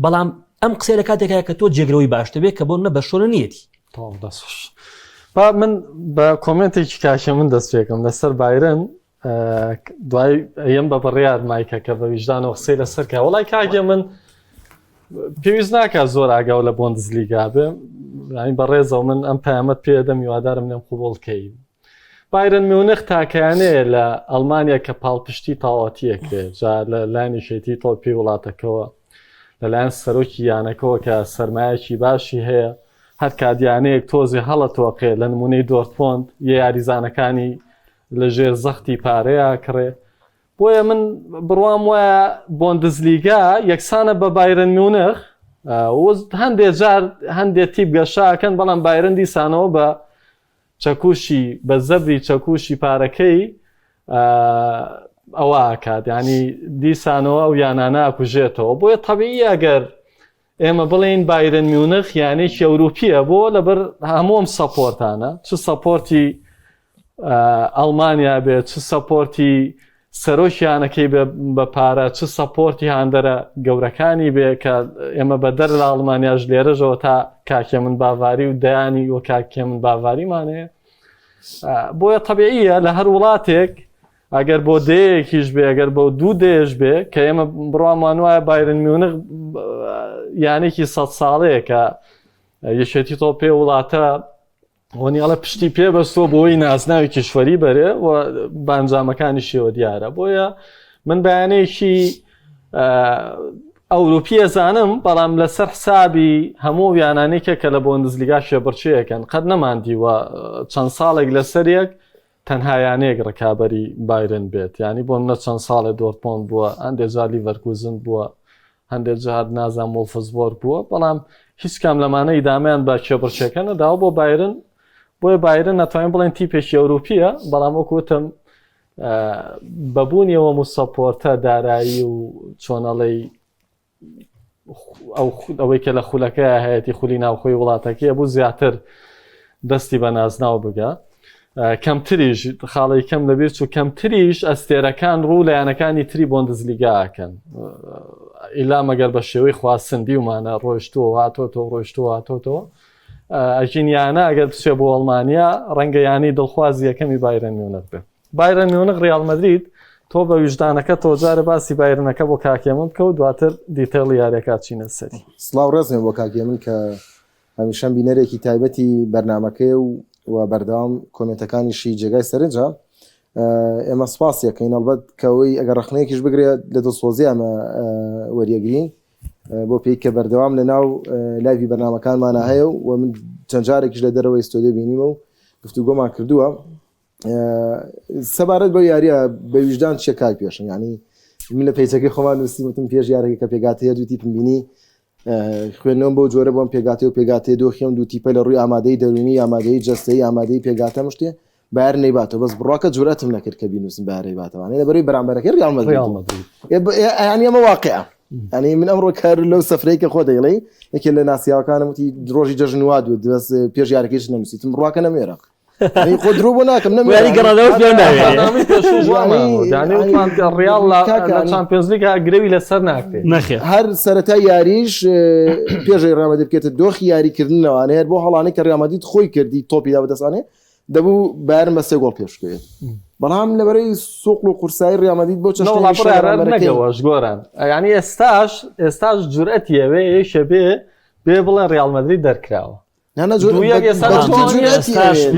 بەڵام ئەم قسەیە لە کاتێکایە کە تۆ جێگرەوەی باشتر بێت کە بۆ نە بەرشۆنە نیەتی تەواو دەست با من بە کۆمنتێکی کاکە من دەست پێکەم لەسەر بایرن دوای ئەم بە بڕیار مایکەکە بە ویژدانەوە قسەی لەسەر کە وڵای کاکە من پێویست ناکە زۆر ئاگاو لە بۆندزلیگا بێ ینی بەڕێزەوە من ئەم پەیامەت پێدەم هیوادارم لێم قوبڵکەی بایرن میونخ تاکەیانەیە لە ئەڵمانیا کە پاڵپشتی تاواتیەکرێ جا لە لایەن یەکێتی تۆپی وڵاتەکەوە لەلایەن سەرۆکی یانەکەەوە کە سەرمایەکی باشی هەیە هەر کادیانەیەک تۆزی هەڵەتۆقێ لە نمونەی دۆرتمۆند یە یاریزانەکانی لە ژێر زەختی پارەیە کڕێ بۆیە من بڕوام وایە بۆندزلیگا یەکسانە بە بایرن میونخ هەندێ جار هەندێک تیپ گەشاکەن بەڵام بایرن دیسانەوە بە چەکوشی بە زەبری چەکوشی پارەکەی ئەوە ئەکات ینی دیسانەوە ئەو یانانە ئەکوژێتەوە بۆیە طبیعی ئەگەر ئێمە بڵێین بایرن میونخ یانێکی ئەوروپیە بۆ لەبەر هەمووم سەپۆرتانە چ سەپۆرتی ئەڵمانیا بێت چ سەپۆرتی سەرۆکی یانەکەی بێ بە پارە چ support ی هاندەرە گەورەکانی بێ کە ئێمە بە دەر لە ئەڵمانیاش لێرەژەوە تا کاکێ من باڤاری و دەیانی و کاکێ من باڤاریمانەیە بۆیە تەبیعیە لە هەر وڵاتێک ئەگەر بۆ دەیەکیش بێ ئەگەر بۆ دوو دێش بێ کە ئێمە بڕوامان وایە بایرن میونخ یانێکی سە ساڵەیە کە یەکێتی تۆپێ وڵاتە وەنی ئەڵێ پشتی پێ بەستووە بۆی نازناوی کیشوەری بەرێ و بانجامەکانیشیەوە دیارە بۆیە من بەیانەیەکی ئەوروپی ئەزانم بەڵام لەسەر حسابی هەموو یانانێکە کە لە بۆندزلیگا شێبڕچەکەن قەت نەماندیوە چەند ساڵێک لەسەر یەک تەنها یانەیەک ڕکابەری بایرن بێت ینی بۆ نە چەند ساڵێ دۆرتمۆند بووە هەندێک جار لیڤەرکوزن بووە هەندێک جار نازان وۆڵفسبۆرگ بووە بەڵام هیچ کام لەمانە ئیدامیان بە کێبڕکێکە نەداوە بۆ بایرن بۆیە بایرن ناتوانین بڵێن تیپێکی ئەوروپیە بەڵام وەکو وتم بەبوونیەوە و support ە دارایی و چۆنەڵی ئەو ئەوەی کە لە خولەکە هەیەی خولی ناوخۆی وڵاتەکەی بوو زیاتر دەستی بە نازناو بگە کەمتریش خاڵی کەم لەبیر چوو کەمتریش ئەستێرەکان ڕوو لە یانەکانی تری بۆندزلیگاکەن ئیلا مەگەر بە شێوەی خواستن دیومانە ڕۆشتووە هاتۆتەوە ڕۆشتووە هاتۆتەوە ئەژین یانە ئەگەر بچێ بۆ ئەڵمانیا ڕەنگە یانی دڵخوازی یەکەمی بایرن میونخ بێ بایرن میونخ ڕیال مەدرید تۆ بە ویژدانەکە تۆجارە باسی بایرنەکە بۆ کاکێمن بکە و دواتر detail ی یاریەکە چینە سەری. سڵاو ڕێزم بۆ کاکێمن کە هەمیشەم بینەرێکی تایبەتی بەرنامەکەیە و و بەردەوام کۆمێنتەکانیشی جێگای سەرنجە ئێمە سپاس یەکەین ئەڵبەت کەەوەی ئەگەر ڕخنەیەکیش بگرێت لە دڵسۆزی ئەمە وەریەگرین بۆ پێی کە بەردەوام لە ناو live ی بەرنامەکانمانە هەیە و من چەند جارێکیش لە دەرەوەی ستۆدیۆ بینیمە و گفتوگۆمان کردووە سەبارەت بە یاریە بە ویژدان چیە کاک پێشن ینی من لە page ەکەی خۆمان نووسی وتم پێش یارەکە کە پێگاتەیە دوو تیپم بینی خوێندنەوەم بۆ جۆرە بۆم پێگاتێ و پێگاتێ دۆخیم دوو تیپە لە ڕووی ئامادەی دەرونی ئامادەی جەستەی ئامادەی پێگاتە مشتێ بار نەیباتەوە بەس بڕواکە جورەتم نەکرد کە بینوسم بارەی باتەوانێ لە بەروی بەرامبەرەکەی ریال مەدرید ینی ئەمە واقعە ینی من ئەمڕۆ کار لەو سەفرەی کە خۆ دەیڵێ یەکێ لە ناسیاوەکانم وتی ڕۆژی جەژن وا دوو بەس پێش یارەکەیش نەنووسیتم بڕواکە نەمێرە خۆ درۆ بۆ ناکەم نەمێری گەڕانەوە ڕیاڵ لە چامپیۆنزلیگ گرەوی لەسەر ناکرێت نەخێر هەر سەرەتا یاریش پێشەی ڕامەدی بکێتە دۆخی یاریکردنەوانێ هەر بۆ هەڵانەی کە ڕیامەدید خۆی کردی تۆپی دا بەدەستانێ دەبوو بایرن بە سێ گۆڵ پێشکەوێت بەڵام لەبەرەی سوقل و قورسایی ڕیامەدید بۆ چەشنەوەش گۆران ینی ئێستاش ئێستاش جورئەتیەوێ یەکێ بێ بێ بڵێ ڕیاڵ مەدرید دەرکراوە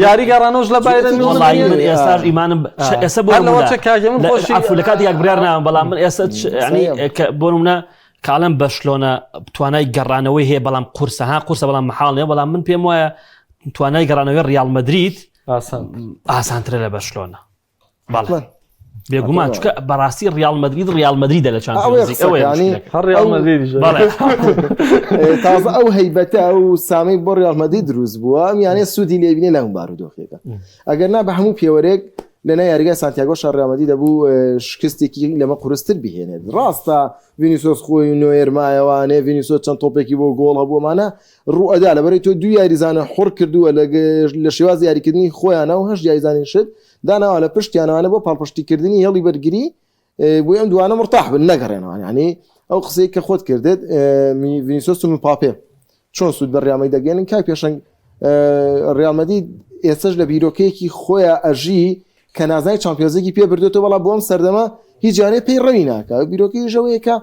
یاری گەڕانەوەش لە بایرن وەڵی من ئێستاش ئیمانم ئێستا بۆ عفو لە کاتی یاک بڕیار ناوم بەڵام من ئێستا ینی بۆ نمونە کاڵم بەشلۆنە توانای گەڕانەوەی هەیە بەڵام قورسە ها قورسە بەڵام محاڵ نیە بەڵام من پێم وایە توانای گەڕانەوەی ڕیاڵ مەدرید ئاسانترە لە بەشلۆنە بەڵێ بێگومان چکە بەڕاستی ڕیاڵ مەدرید ڕیاڵ مەدریدە لە تازە ئەو هەیبەتە ئەو سامی بۆ ڕیاڵ مەدرید دروست بووە ئەم یانەیە سوودی لێبینێ لەم بارودۆخێکە ئەگەر نا بە هەموو پێوەرێک لە نای یاریگای سانتیاگۆ شار ڕیاڵ مەدرید دەبوو شکستێکی لەمە قورستر بهێنێت ڕاستە ڤینیسۆس خۆی نۆیەر مایەوانێ ڤینیسۆس چەند تۆپێکی بۆ گۆڵ هەبوومانە ڕوئەدا لەبەرەی تۆ دوو یاریزانە حڕ کردووە لە شێواز یاریکردنی خۆیانە و هەشت یاریزانی شت داناوە لە پشتیانەوانە بۆ پاڵپشتیکردنی هێڵی بەرگری بۆی ئەم دوانە مرتاح بن نەگەڕێنەوە ینی ئەو قسەی کە خۆت کردێت ڤینیسۆس و مپاپێ چۆن سوود بە ڕیامەی دەگەێنن کاک پێشنگ ڕیامەدی ئێستش لە بیرۆکەیەکی خۆیان ئەژی کە نازای چمپیۆزێکی پێ بردێتەوە بەڵام بۆم سەردەمە هیچ جارێ پێی ڕەوی ناکە بیرۆکەی ژەوەیەکە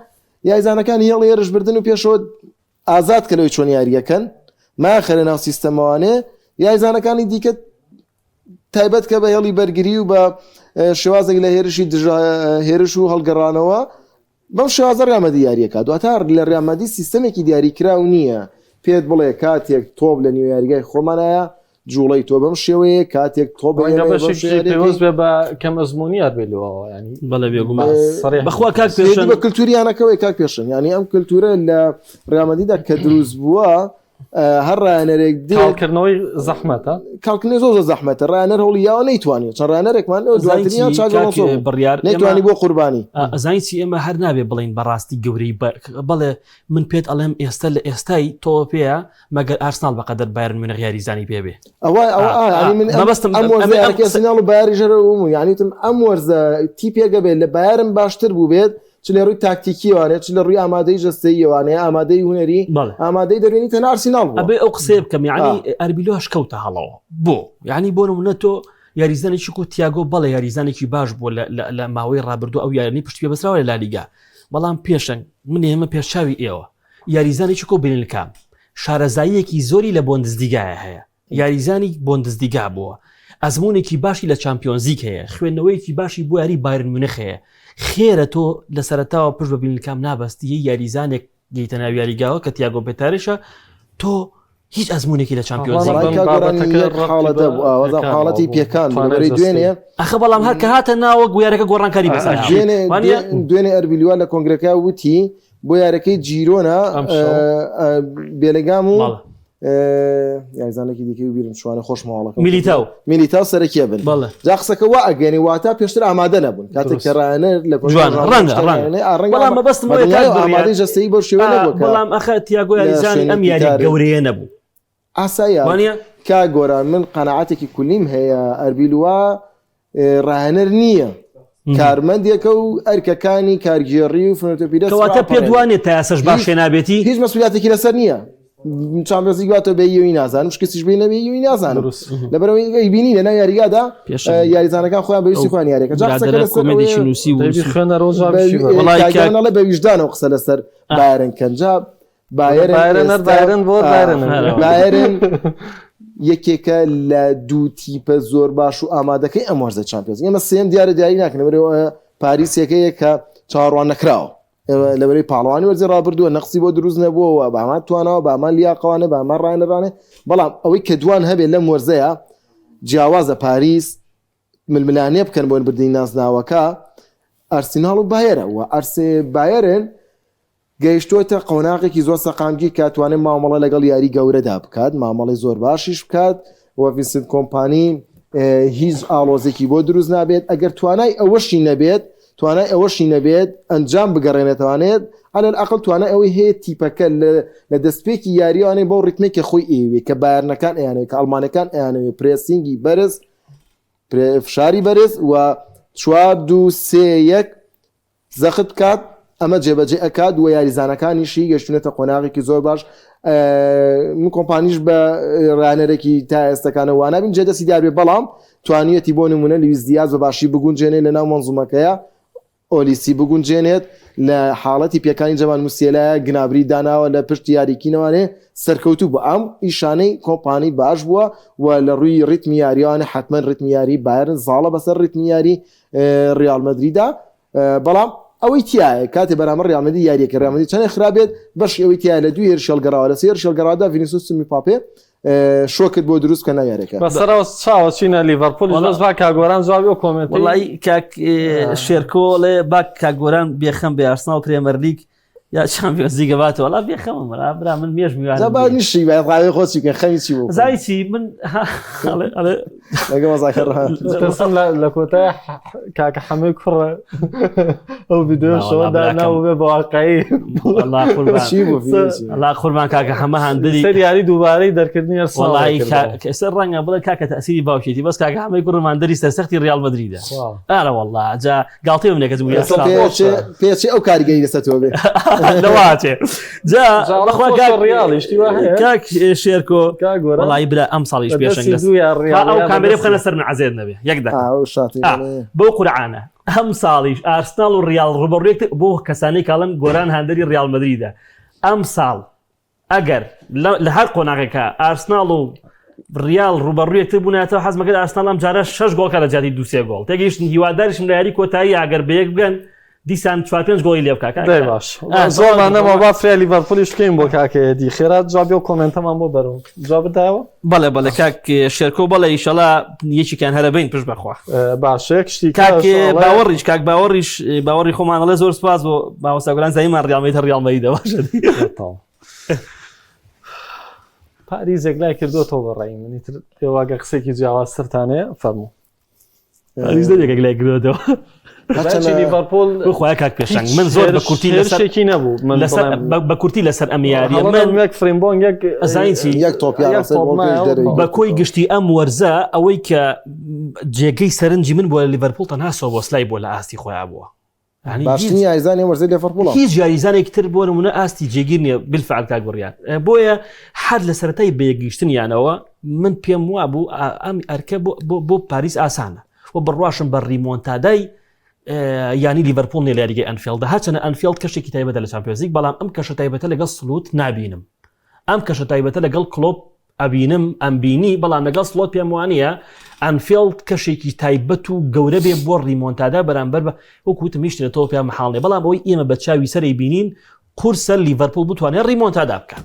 یایزانەکان هێڵ هێرش بردن و پێشەوە ئازاد کە لەوەی چۆن یاریەکەن ماخەرە ناو سیستەمەوانێ یایزانەکانی دیکە تایبەت کە بە هێڵی بەرگری و بە شێوازێک لە هێرشی دژە هێرش و هەڵگەڕانەوە بەم شێوازە ڕیامەدی یاریەکە دواتە لە ڕیامەدی سیستەمێکی دیاریکراو نییە پێت بڵێ کاتێک تۆپ لە نیو یاریگای خۆمانایە جوڵەی تۆ بەم شێوەیە کاتێک تۆپ پێوەست بێ بە کەم ئەزمموونیات بێ لەوە ینی بەڵێ بێگومان بەخوا کاک پێشن بە کللتوریانەکەەوەی کاک پێشن ینی ئەم کللتورە لە ڕیامەدیدا کە دروست بووە. هەر ڕایەنەرێک دێت کاڵکردنەوەی زەحمەتە کاڵکردنەوەی زۆر زۆر زەحمەتە ڕایەنەر هەوڵی یاوە نەیتوانی چەند ڕایەنەرێکمان لەو ئەزانی دواتریان چی چاوی کاک ئەڵۆنسۆ بوو بڕیار ئێمە نەیتوانی بۆ قوربانی ئەزانی چی ئێمە هەر نابێ بڵین بەڕاستی گەورەی بەڵێ من پێت ئەڵێم ئێستا لە ئێستای تۆپەیە مەگەر ئارسناڵ بەقەدەر بایرن میونخ یاریزانی پێ بێ ئەوە ئەوە ئا، ئا، ئا، یعنی من ئەم مەبەستم ئەم ئەم وەرزە ئەم یارەکەی قسە ئەرسیناڵ و بایەری ژەرەوە بوو یعنی وتم ئەم وەرزە تیپێکە بێت لە بایەرن باشتر بوو بێت چ لە ڕووی تاکتیکیەوانێ چ لە ڕووی ئامادەی جەستەییەوانێ ئامادەی هونەری بەڵێ ئامادەی دەروێنی تەنها ئەرسیناڵ بووە ئەبێ ئەو قسەیە بکەم یعنی ئا. ئەربیلۆش کەوتە هەڵەوە بۆ یعنی بۆ نمونە تۆ یاریزانێکی کو تیاگۆ بەڵێ یاریزانێکی باش بووە لە ماوەی ڕابردوو ئەو یاریانی پشت پێ بەسراوە لە لالیگا بەڵام پێشەنگ من ئێمە پێشچاوی ئێوە یاریزانێکی کۆ بلینگهام شارەزاییەکی زۆری لە بۆندزلیگایە هەیە یاریزانی بۆندزلیگا بووە ئەزمونێکی باشی لە چامپیۆنزیک هەیە خوێندنەوەیەکی باشی بۆ یاری بایرن میونخ هەیە خێرە تۆ لە سەرەتاوە پشت بە بلینگهام نابەستی یاریزانێک گەیتە ناو یاریگاوە کە تیاگۆ پێتارشە تۆ هیچ ئەزمونێکی لە چامپیۆنز حاڵەتی پێکان بەری دوێنێ ئەخە بەڵام هەر کە هاتە ناوە گویارەکە گۆڕانکاری بەسەر دوێنێ ئەربیلوا لە کۆنگرەکە وتی بۆ یارەکەی جیرۆنا بێلگام و یاریزانێکی دیکەی بیرم چوانە خۆش ماڵەکە میلیتاو میلیتاو سەرەکیە بن بەڵێ جا قسەکە وا ئەگەێنی واتا پێشتر ئامادە نەبوون کاتێک کە ڕایەنەر لە جوان ڕەنگە ڕەنگە بەڵام مەبەستم ئەوەیە کاک بڕیار ئامادەی جەستەیی بەو شێوە نەبووە کە بەڵام ئەخە تیاگۆ لە یاریزانی شوێنی ئەم یاری پیتاری گەورەیە نەبوو ئاساییە وانە کاک گۆران من قەناعەتێکی کولیم هەیە ئەربیلوا ڕاهێنەر نییە کارمەندێکە و ئەرکەکانی کارگێڕی و فنۆتۆپیرە کەواتە پێ دوانێت تا ئێستاش باشێ نابێتی هیچ مەسولیاتێکی لەسەر نییە چامپیۆنزلیگ باتەوە بێ یوی نازانم شکستیش بێ نەبێ یوی نازانم لەبەرەوەی ئەیبینی لەناو یاریگادا یاریزانەکان خۆیان بەویستی خۆیان یاریەکە جا قسەکە لەسەر کۆمێدیی نووسی و خوێنەرەوە وەڵای کاک- وەڵای بە ویژدانەوە قسە لەسەر بایرن کەن جا بایرن بایرن هەر ئێستا- بایرن بۆ بایرن. بایرن یەکێکە لە دوو تیپە زۆر باش و ئامادەکەی ئەم وەرزە چامپیۆنز ئێمە سێم دیارە دیاری ناکەن لەبەرئەوە پاریس یەکەیە کە چاوەڕوان نەکراوە ئێمە لەبەرەی پاڵەوانی وەرزی ڕابردووە نەقسی بۆ دروست نەبووەوە بامان تواناوە بامان لیاقەوانە بامان ڕایەنەرانێ بەڵام ئەوەی کە دوان هەبێت لەم وەرزەیە جیاوازە پاریس ململانێ بکەن بۆ بردنی نازناوەکە ئەرسیناڵ و بایەرە و ئەرسێ بایەرن گەیشتووەتە قۆناغێکی زۆر سەقامگیر کە توانێت مامەڵە لەگەڵ یاری گەورەدا بکات، مامەڵەی زۆر باشیش بکات و ڤینسنت کۆمپانی هیچ ئاڵۆزێکی بۆ دروست نابێت، ئەگەر توانای ئەوەشی نەبێت توانای ئەوەشی نەبێت ئەنجام بگەڕێنێتوانێت على الأقل توانای ئەوەی هەیە تیپەکە لە دەستپێکی یاریوانێ بەو ڕیتمێک کە خۆی ئەیەوێت کە بایرنەکان ئەیانەوێت کە ئەڵمانەکان ئەیانەوێت pressing ی بەرز فشاری بەرز و 4 2 3 1 زەخت بکات، ئەمە جێبەجێ ئەکات و یاریزانەکانیشی گەشتونەتە قۆناغێکی زۆر باش من کۆمپانیش بە ڕانەرێکی تا ئێستەکانە وانابین جێدەستی دیار بێ بەڵام توانیەتی بۆ نمونە لویس دیاز بە باشی بگونجێنێ لە ناو مەنزومەکەیە ئۆلیسی بگونجێنێت لە حاڵەتی پێکانی جەمال موسیەلایە گنابری داناوە لە پشت یاریکینەوانێ سەرکەوتوو بوو ئەم ئیشانەی کۆمپانی باش بووە و لە ڕووی ڕیتمی یاریوانە حتمما ڕیتمی یاری بایرن زاڵە بەسەر ڕیتمی یاری ڕیال مەدریدا بەڵام ئەوەی تایە کاتێ بەرامبەر ڕیال مەدرید یاریەکە ڕیال مەدرید چەندێک خراپ بێت بەشی ئەوەی تایە لە دوو هێرش هەڵگەڕاوە لە سێ هێرش هەڵگەڕاوەدا ڤینیسیۆس و مباپێ شۆکت بۆ دروست بکەن ناو یاریەکە. بەسەرەوە چاوە چینە لیڤەرپولیش بەس با کاک گۆران جوابی ئەو کۆمێنتەی وەڵای کاک شێرکۆ ئەڵێ با کاک گۆران بێخەم بێ ئارسناڵ پرێمەرلیگ یا چامپیۆنز لیگ باتەوە وەڵا بێخەمم وەڵا برا من مێش میوانم جا با نییە. نیشی با ڕاوی خۆ چی بکەن خەمی چی بوو زای چی من ئەڵێ ئەڵێ لەگە مەزاکە ڕا ترسم لە لە کۆتای کاکە حەمەی کوڕە ئەو ڤیدیۆ نا، وەڵا شەوە براکەم. دانا و بێ بە واقعی وەڵا قوربان چی بوو فیلمی چی؟ وەڵا قوربان کاکە حەمە هاندری سەر یاری دووبارەی دەرکردنی ئەرسناڵ وەڵی کردەوە. کەسەر ڕەنگە بڵێ کاکە تەسیری باوکێتی بەس کاکە حەمەی کوڕم هاندری سەرسەختی ڕیال مەدریدە واو. ئارە وەڵا جا گاڵتەی منێ کەس بوو ئێستا پێچێ پێچێ ئەو کاریگەری لەسەر تۆ بێ لەواچێ جا بەخوا کاک ڕیاڵی شتی وا هەیە کاک شێرکۆ کاک گۆران وەڵی برا ئەم ساڵیش بە پێشەنگ دەستی دەست دوو یان ڕیاڵ ئەو یان بە کامێرە دەستی بخەنە سەر من عەزێت نەبێ یەک دەقە ئەو شاتی آه. بەو قورعانە ئەم ساڵیش ئارسناڵ و ڕیاڵ ڕوبەڕوویەکتر بۆ کەسانی کاڵن گۆران هاندەری ڕیاڵ مەدریدە ئەم ساڵ ئەگەر لە هەر قۆناغێکا ئارسناڵ و ریال ڕوبەڕوو یەکتر بووناتەوە حەزمەکەت ئارسناڵ ئەم جارە شەش گۆڵکە لە جیاتی دوو سێ گۆڵ تێگەیشتن هیواداریشم لە یاری کۆتایی ئەگەر بەیەک بگەن دیسان چوار پێنج گۆڵی لێ بکا کاکە. دەی باش زۆرمان نەما با فریا لیڤەرپولیش بکەین بۆ کاکە ئێدی خێرا جوابی ئەو کۆمێنتەمان بۆ بەرەوە جوابت دایەوە بەڵێ بەڵێ کاک شێرکۆ بەڵێ ئیشەڵا یەکێکیان هەرە بین پشت بەخوا باشە یەک شتی کاک کاش ئەڵێ- باوەڕیش کاک باوەڕیش باوەڕی خۆمان ئەڵێ زۆر سپاس بۆ مامۆستا گۆران زانیمان ڕیاڵ مەدرید ڕیاڵ مەدریدە باشە تەواو. پاریزێک لای کردوەوە بە ڕای منی تر ئێواگە قسێکی جیاوازترتانەیە فەرموو پاریس دەرێکێک لای کردوەوە هەرچەندە لیڤەرپۆل خۆی کاک پێشنگ من زۆر بە کورتی لەسەرێکی نەبوو من لەسەر بە کورتی لەسەر ئەم یاریە من یەک فریمبۆنگ یەک ئەزانی چی یەک تۆپ بە کۆی گشتی ئەم وەرزە ئەوەی کە جێگەی سەرنجی من بۆ لیڤەرپول تەنها سۆبۆسلای بۆ لە ئاستی خۆیان بووە باشترین یاریزانی وەرزی لێڤەرپوڵە هیچ یاریزانێکی تر بۆ نمونە ئاستی جێگیر نییە بالفعل کاک بڕیار بۆیە هەر لە سەرەتای بەیەکگەیشتنیانەوە من پێم وابوو ئەم ئەرکە بۆ پاریس ئاسانە و بڕواشم بە ریمۆنتادای یانی لیڤەرپول نیە لە یاریگەی ئەنفیڵدا هەرچەنە ئەنفیڵد کەشێکی تایبەتە لە چامپیۆنزلیگ بەڵام ئەم کەشە تایبەتە لەگەڵ سلوت نابینم ئەم کەشە تایبەتە لەگەڵ کلۆپ ئەبینم ئەمبینی بەڵام لەگەڵ سڵۆت پێم وانە ئەنفێڵد کەشێکی تایبەت و گەورە بێ بۆ ریمۆنتادا بەرامبەر بە وەکو وتم هیچ لە تۆپیا مەحاڵ نیە بەڵام ئەوەی ئێمە بە چاوی سەری بینین قورسە لیڤەرپوڵ بتوانێت ریمۆنتادا بکە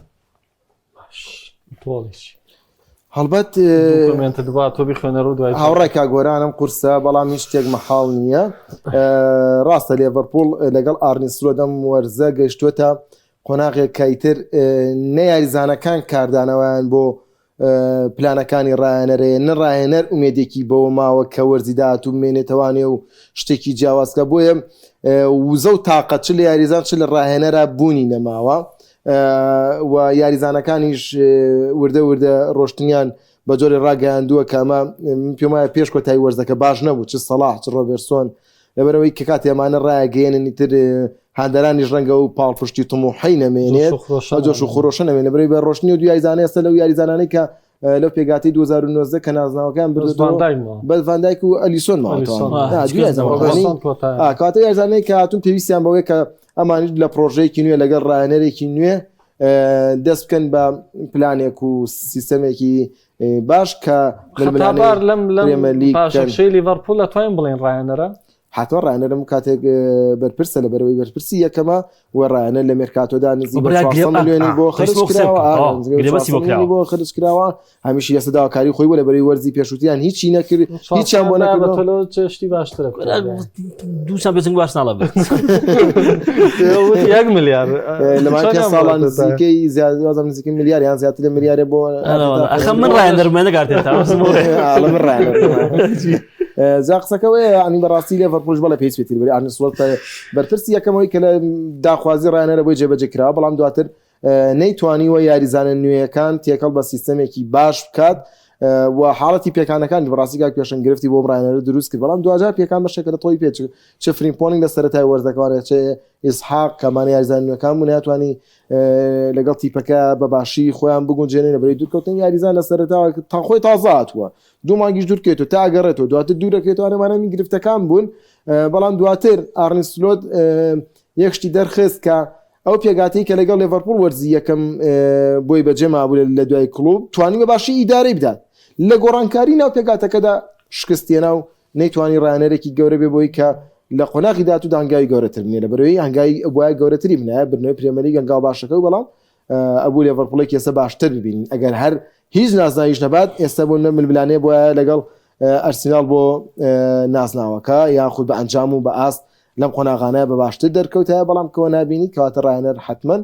هەڵبەت هاوڕای کاگۆرانم قورسە بەڵام هیچ شتێک مەحاڵ نییە ڕاستە لێڤەرپوڵ لەگەڵ ئارنی سلۆدەم وەرزە گەیشتووەتە قۆناغێک کە ئیتر نە یاریزانەکان کاردانەوەیان بۆ پلانەکانی ڕاهێنەرەیە نە ڕاهێنەر ئومێدێکی بەوە ماوە کە وەرزی داهاتوو بمێنێتەوانێ و شتێکی جیاوازکە بۆیە وزە و تاقە چ لە یاریزان چ لە ڕاهێنەرا بوونی نەماوە و یاریزانەکانیش وردە وردە ڕۆشتنیان بە جۆرێ ڕاگەیاندووە کە ئەمە پێم وایە پێش کۆتایی وەرزەکە باش نەبوو چ سەڵاح چ ڕۆبێرسۆن لەبەرەوەی کە کاتێ ئەمانە ڕایەگەیەنن ئیتر هاندەرانیش ڕەنگە و پاڵپشتی تموحی نەمێنێت جۆش و خرۆشە نەمێنێت لەبەرەوەی بە ڕۆشتنی و دوو یاریزانە ئێستا لەو یاریزانانەی کە لەو پێگاتی 2019 کە نازناوەکان بردووە بەس ڤاندایک و ئەلیسۆن ماوەتەوە کاتە یاریزانەی کە هاتوون پێویستیان بەوەیە کە ئەمانیش لە پرۆژەیەکی نوێ لەگەڵ ڕاهێنەرێکی نوێ دەست بکەن بە پلانێک و سیستەمێکی باش کە ململانێی لەم لەم پرێمەلیگ بکەن. پاشەکشەی لیڤەرپوول ئەتوانین بڵێین ڕاهێنەرە؟ حەتمەن ڕاهێنەرم کاتێک بەرپرسە لە بەرەوەی بەرپرسی یەکەمە و ڕاهێنەر لە مێرکاتۆدا نزیک بە برا 400 گرێ- ملیۆنی ئا، بۆ ئا، خەرج قسە کراوە بکە. ئا، تەواو، نزیک بە گرێبەستی 400 بۆ ملیۆنی کراوە. بۆ خەرج کراوە هەمیشە ئێستا داواکاری خۆی بووە لە بەرەی وەرزی پێشووتریان هیچی نەکرد هیچیان بۆ 400 بە نەکردەوە تۆ لەوە چێشتی باشترە بکە. دوو چامپیۆنز لیگ ئارسناڵە برد. وتی یەک ملیار لە ماوەی پێنج چۆنیان ساڵان بۆ نزیکەی زیاد وازم نزیکەی ملیار یان زیاتر لە ملیارێ بۆ ئەرە، ئەخە من ڕاهێنەرم نەک ئارتێتا. ئاڵە من ڕاهێنەرم. جا قسەکە وەیە یعنی بەڕاستی لێڤەرپوڵش بەڵێ پێویست پێ تری ئارنی سلۆت بەرپرسی یەکەمەوەی کە لە داخوازی ڕاهێنەرە بۆی جێبەجێ کراوە بەڵام دواتر نەیتوانیوە یاریزانە نوێیەکان تێکەڵ بە سیستەمێکی باش بکات و حاڵەتی پێکانەکان بەڕاستی کاک پێشەنگ گرفتی بۆ ڕاهێنەرە دروست کرد بەڵام دواجار پێکان بەشێکە لە تۆی پێ چ فریمپۆنینگ لە سەرەتای وەرزەکەوانێ چ ئیسحاق کەمانە یاریزان نوێەکان بوو ناتوانانی لەگەڵ تیپەکە بە باشی خۆیان بگونجێنێ لە بەری دوورکەوتن یاریزان لە سەرەتاوە تا خۆی تازە هاتووە دوو مانگیش دوورکێت و تا گەڕێتەوە دواتر دوورەکرێتەوە ئەمانە گرفتەکان بوون بەڵام دواتر ئارنی سلۆت یەک شتی دەرخست کە ئەو پێگاتەی کە لەگەڵ لێڤەرپوڵ وەرزی یەکەم بۆی بەجێ مابوو لە دوای کڵوب توانی بە باشی ئیدارەی بدات لە گۆڕانکاری ناو پێگاتەکەدا شکستێنا و نەیتوانی ڕاهێنەرێکی گەورە بێ بۆی کە لە قۆناغی داهاتوودا هەنگاوی گەورەتر بنێ لە بەرەوەی هەنگاوی ئەبوایە گەورەتری بنایە بردنەوەی پرێمەلیگ هەنگاو باشەکە و بەڵام ئەبوو لێڤەرپوڵێکی ئێستا باشتر ببینین ئەگەر هەر هیچ نازناویش نەبات ئێستا بۆ نە ململانێ بوایە لەگەڵ ئەرسیناڵ بۆ نازناوەکە یاخود بە ئەنجام و بە ئاست لەم قۆناغانە بە باشتر دەرکەوتایە بەڵام کەوە نابینی کەواتە ڕاهێنەر حتمما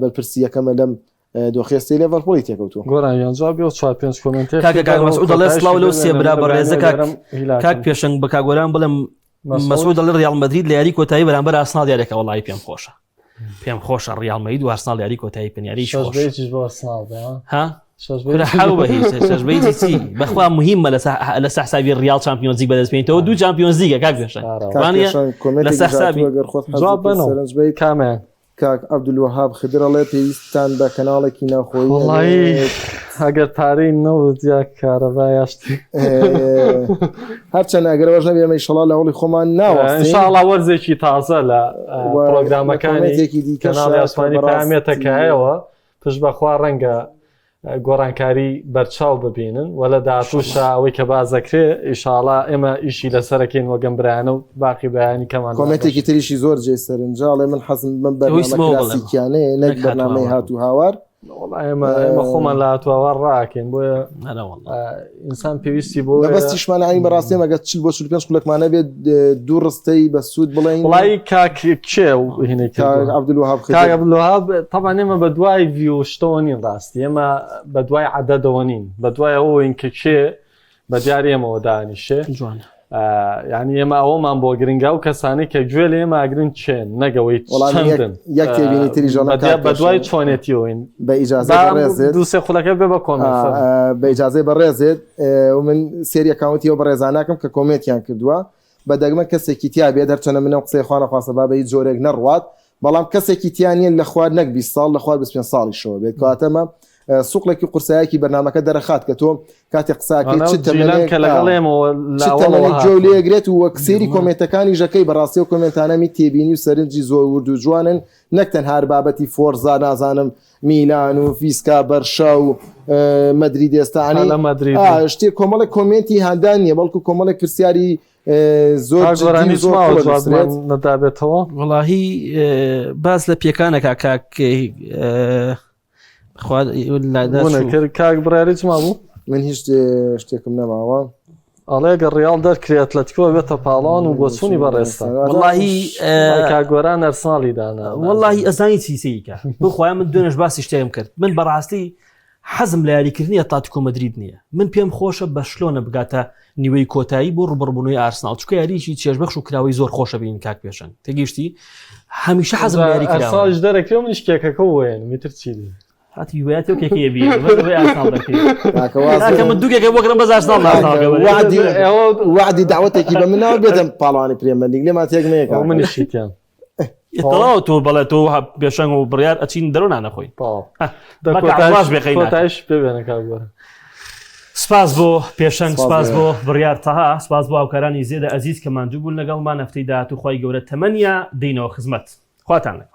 بەرپرسی یەکەمە لەم دۆخێستی لێڤەرپوڵی تێکەوتووە. گۆران گیان جواب بێ و چوار پێنج comment ێک کاکە کاک مەسعود دەڵێ سڵاو لەو سێ برا بەڕێزە کاک کاک پێشەنگ بە کاک گۆران بڵێم مەسعود دەڵێ ڕیاڵ مەدرید لە یاری کۆتایی بەرامبەر ئارسناڵ یاریەکە وەڵی پێم خۆشە پێم خۆشە ڕیاڵ مەدرید و ئارسناڵ یاری کۆتایی بکەن یاری شەش بە هیچیش بۆ ئارسناڵ بێ ها؟ ها شەش بە کورە هیچیش حەو بە هیچ شەش بە هیچی چی بەخوا مهمە لەسەر لەسەر حسابی ڕیاڵ چامپیۆنزیگ بەدەست بێنیتەوە دوو چامپیۆنزیگە کاک پێشەنگ ئارە. کاک وانیە پێشەنگ comment ێکی لەسەر حسابی هاتووە گەر خۆت حەزت جواب کرد بەنەوە سەرنج بەیت کامیان کاک عەبدولوەهاب خدر ئەڵێ پێویستتان بە کەناڵێکی ناوخۆیی وەڵایی ئەبێت. ئەگەر پارەی نەوت یا کارەبا یا شتی هەرچەند ئەگەر ئەوەش نەبێ ئێمە ئیشەڵا لە هەوڵی خۆمان ناوەستین. ئینشاڵا وەرزێکی تازە لە و لە پرۆگرامەکانی comment ێکی دیکەش کەناڵی ئاسمانی بەڕاستی پەیامێتە کایەوە پشت بەخوا ڕەنگە گۆڕانکاری بەرچاو ببینن و لە داهاتووشا ئەوەی کە باس دەکرێ ئیشاڵا ئێمە ئیشی لەسەرەکەین وەگەم برایانە و باقی برایانی کەمان comment ێکی تریشی زۆر جێ سەرنجە ئەڵێ من حەزم بەم بەرنامە ئەوەی سمەوە بڵێم. کلاسیکیانەیە نەک نەک بەرنامەی هاتوو هات و هاوار. ئێمە ئێمە خۆمان لە هاتووە ڕاکەین بۆیە ئینسان پێویستی بۆ بەستیشمان ئاین بەڕاستی مەگە چل بۆ 45 خولەکمانە بێت دوو ڕستەی بە سوود بڵێن وڵی کاک کێ هینێک عبدالوهاب کاک عبدالوهاب طبعا ئێمە بە دوای ڤیو شتەوە نین ڕاستی ئێمە بە دوای عەدەدەوە نین بە دوای ئەوەین کە کێ بە دیار ئێمەوە دانیشێ جوانە یعنی ئێمە ئەوەمان بۆ گرنگە و کەسانی کە گوێ لە ئێمە ئەگرن چێن نەگەوەی چەندن یەک تێبینی تری ژەڵە بە دوای چۆنێتیەوەین بە ئیجازە بەڕێزت دوو سێ خولەکە بێ بە کۆمێنت بە ئیجازەی بەڕێزت و من سێری ئەکاونتی ئەو بەڕێزاناکەم کە کۆمێنتیان کردووە بە دەگمەن کەسێکی تیا بێت هەرچەنە من ئەم قسەی خوا نەخواستە با بە هیچ جۆرێک نەڕوات بەڵام کەسێکی تیا نییە لە خوار نەک 20 ساڵ لە خوار 25 ساڵیشەوە بێت کەواتە ئەمە سوقلێکی قورسایەکی بەرنامەکە دەرەخات کە تۆ کاتێ قساکەی چ تەمەنێک کە لەگەڵ ئێمەوە چ تەمەنێک گوێ لێگرێت و وەک سەیری کۆمێنتەکانی ژەکەی بەڕاستی و کۆمێنتانەمی تێبینی و سەرنجی زۆر ورد و جوانن نەک تەنها هەر بابەتی فۆرزا نازانم میلان و فیسکا بەرشا و مەدریدێستانی لە مەدرید شتێ کۆمەڵێک کۆمێنتی هاندان نییە بەڵکو کۆمەڵێک پرسیاری زۆر گۆرانی زۆر جوابمان نەدابێتەوە وەڵاهی باس لە پێکانەکە کاک کرد کاک بڕیاری چما بوو من هیچ شتێکم نەماوە ئەڵێ گەر ڕیاڵ دەرکرێت ئەتلەتیکۆ بێتە پاڵان و بۆچوونی بەڕێزتان وەڵاهی کاک گۆران ئەرسناڵی دانا وەڵاهی ئەزانی چی سەیکە بخوایە من دوێنێش باسی شتێکم کرد من بەڕاستی حەزم لە یاریکردنی ئەتلەتیکۆ مەدرید نییە من پێم خۆشە بەرشلۆنە بگاتە نیوەی کۆتایی بۆ ڕوبەڕبوونەوەی ئارسناڵ چونکە یاریی چێژبەخش و کراوەی زۆر خۆشە بین کاک پێشەنگ تێگەیشتی هەمیشە حەزم لە یاری کراوە ئەرسناڵیش دەرەکرێ و منیش کێکەکە وێن میتر چی دی هاتی یوایەتی و کێکەیە بی کاکە من دوو کێکە بۆ کڕم بەس ئارسناڵ وعدی وعدی داوەتێکی بە منەوە بێتم پاڵوانی پرێمەر لیگ لێمان تێک مەیەکە منیشی تیان تەواو تۆ بەڵێ تۆ پێشەنگ و بڕیار ئەچین دەرۆ نانەخۆین کۆتایش پێبێنە کاک گۆران. سپاس بۆ پێشەنگ سپاس بۆ بڕیار تەها سپاس بۆ هاوکارانی زێدە ئەزیز کە ماندوو بوون لەگەڵمان هەفتەی داهاتوو خوای گەورە تەمەنیا دێینەوە خزمەت خواتان لەگەڵ.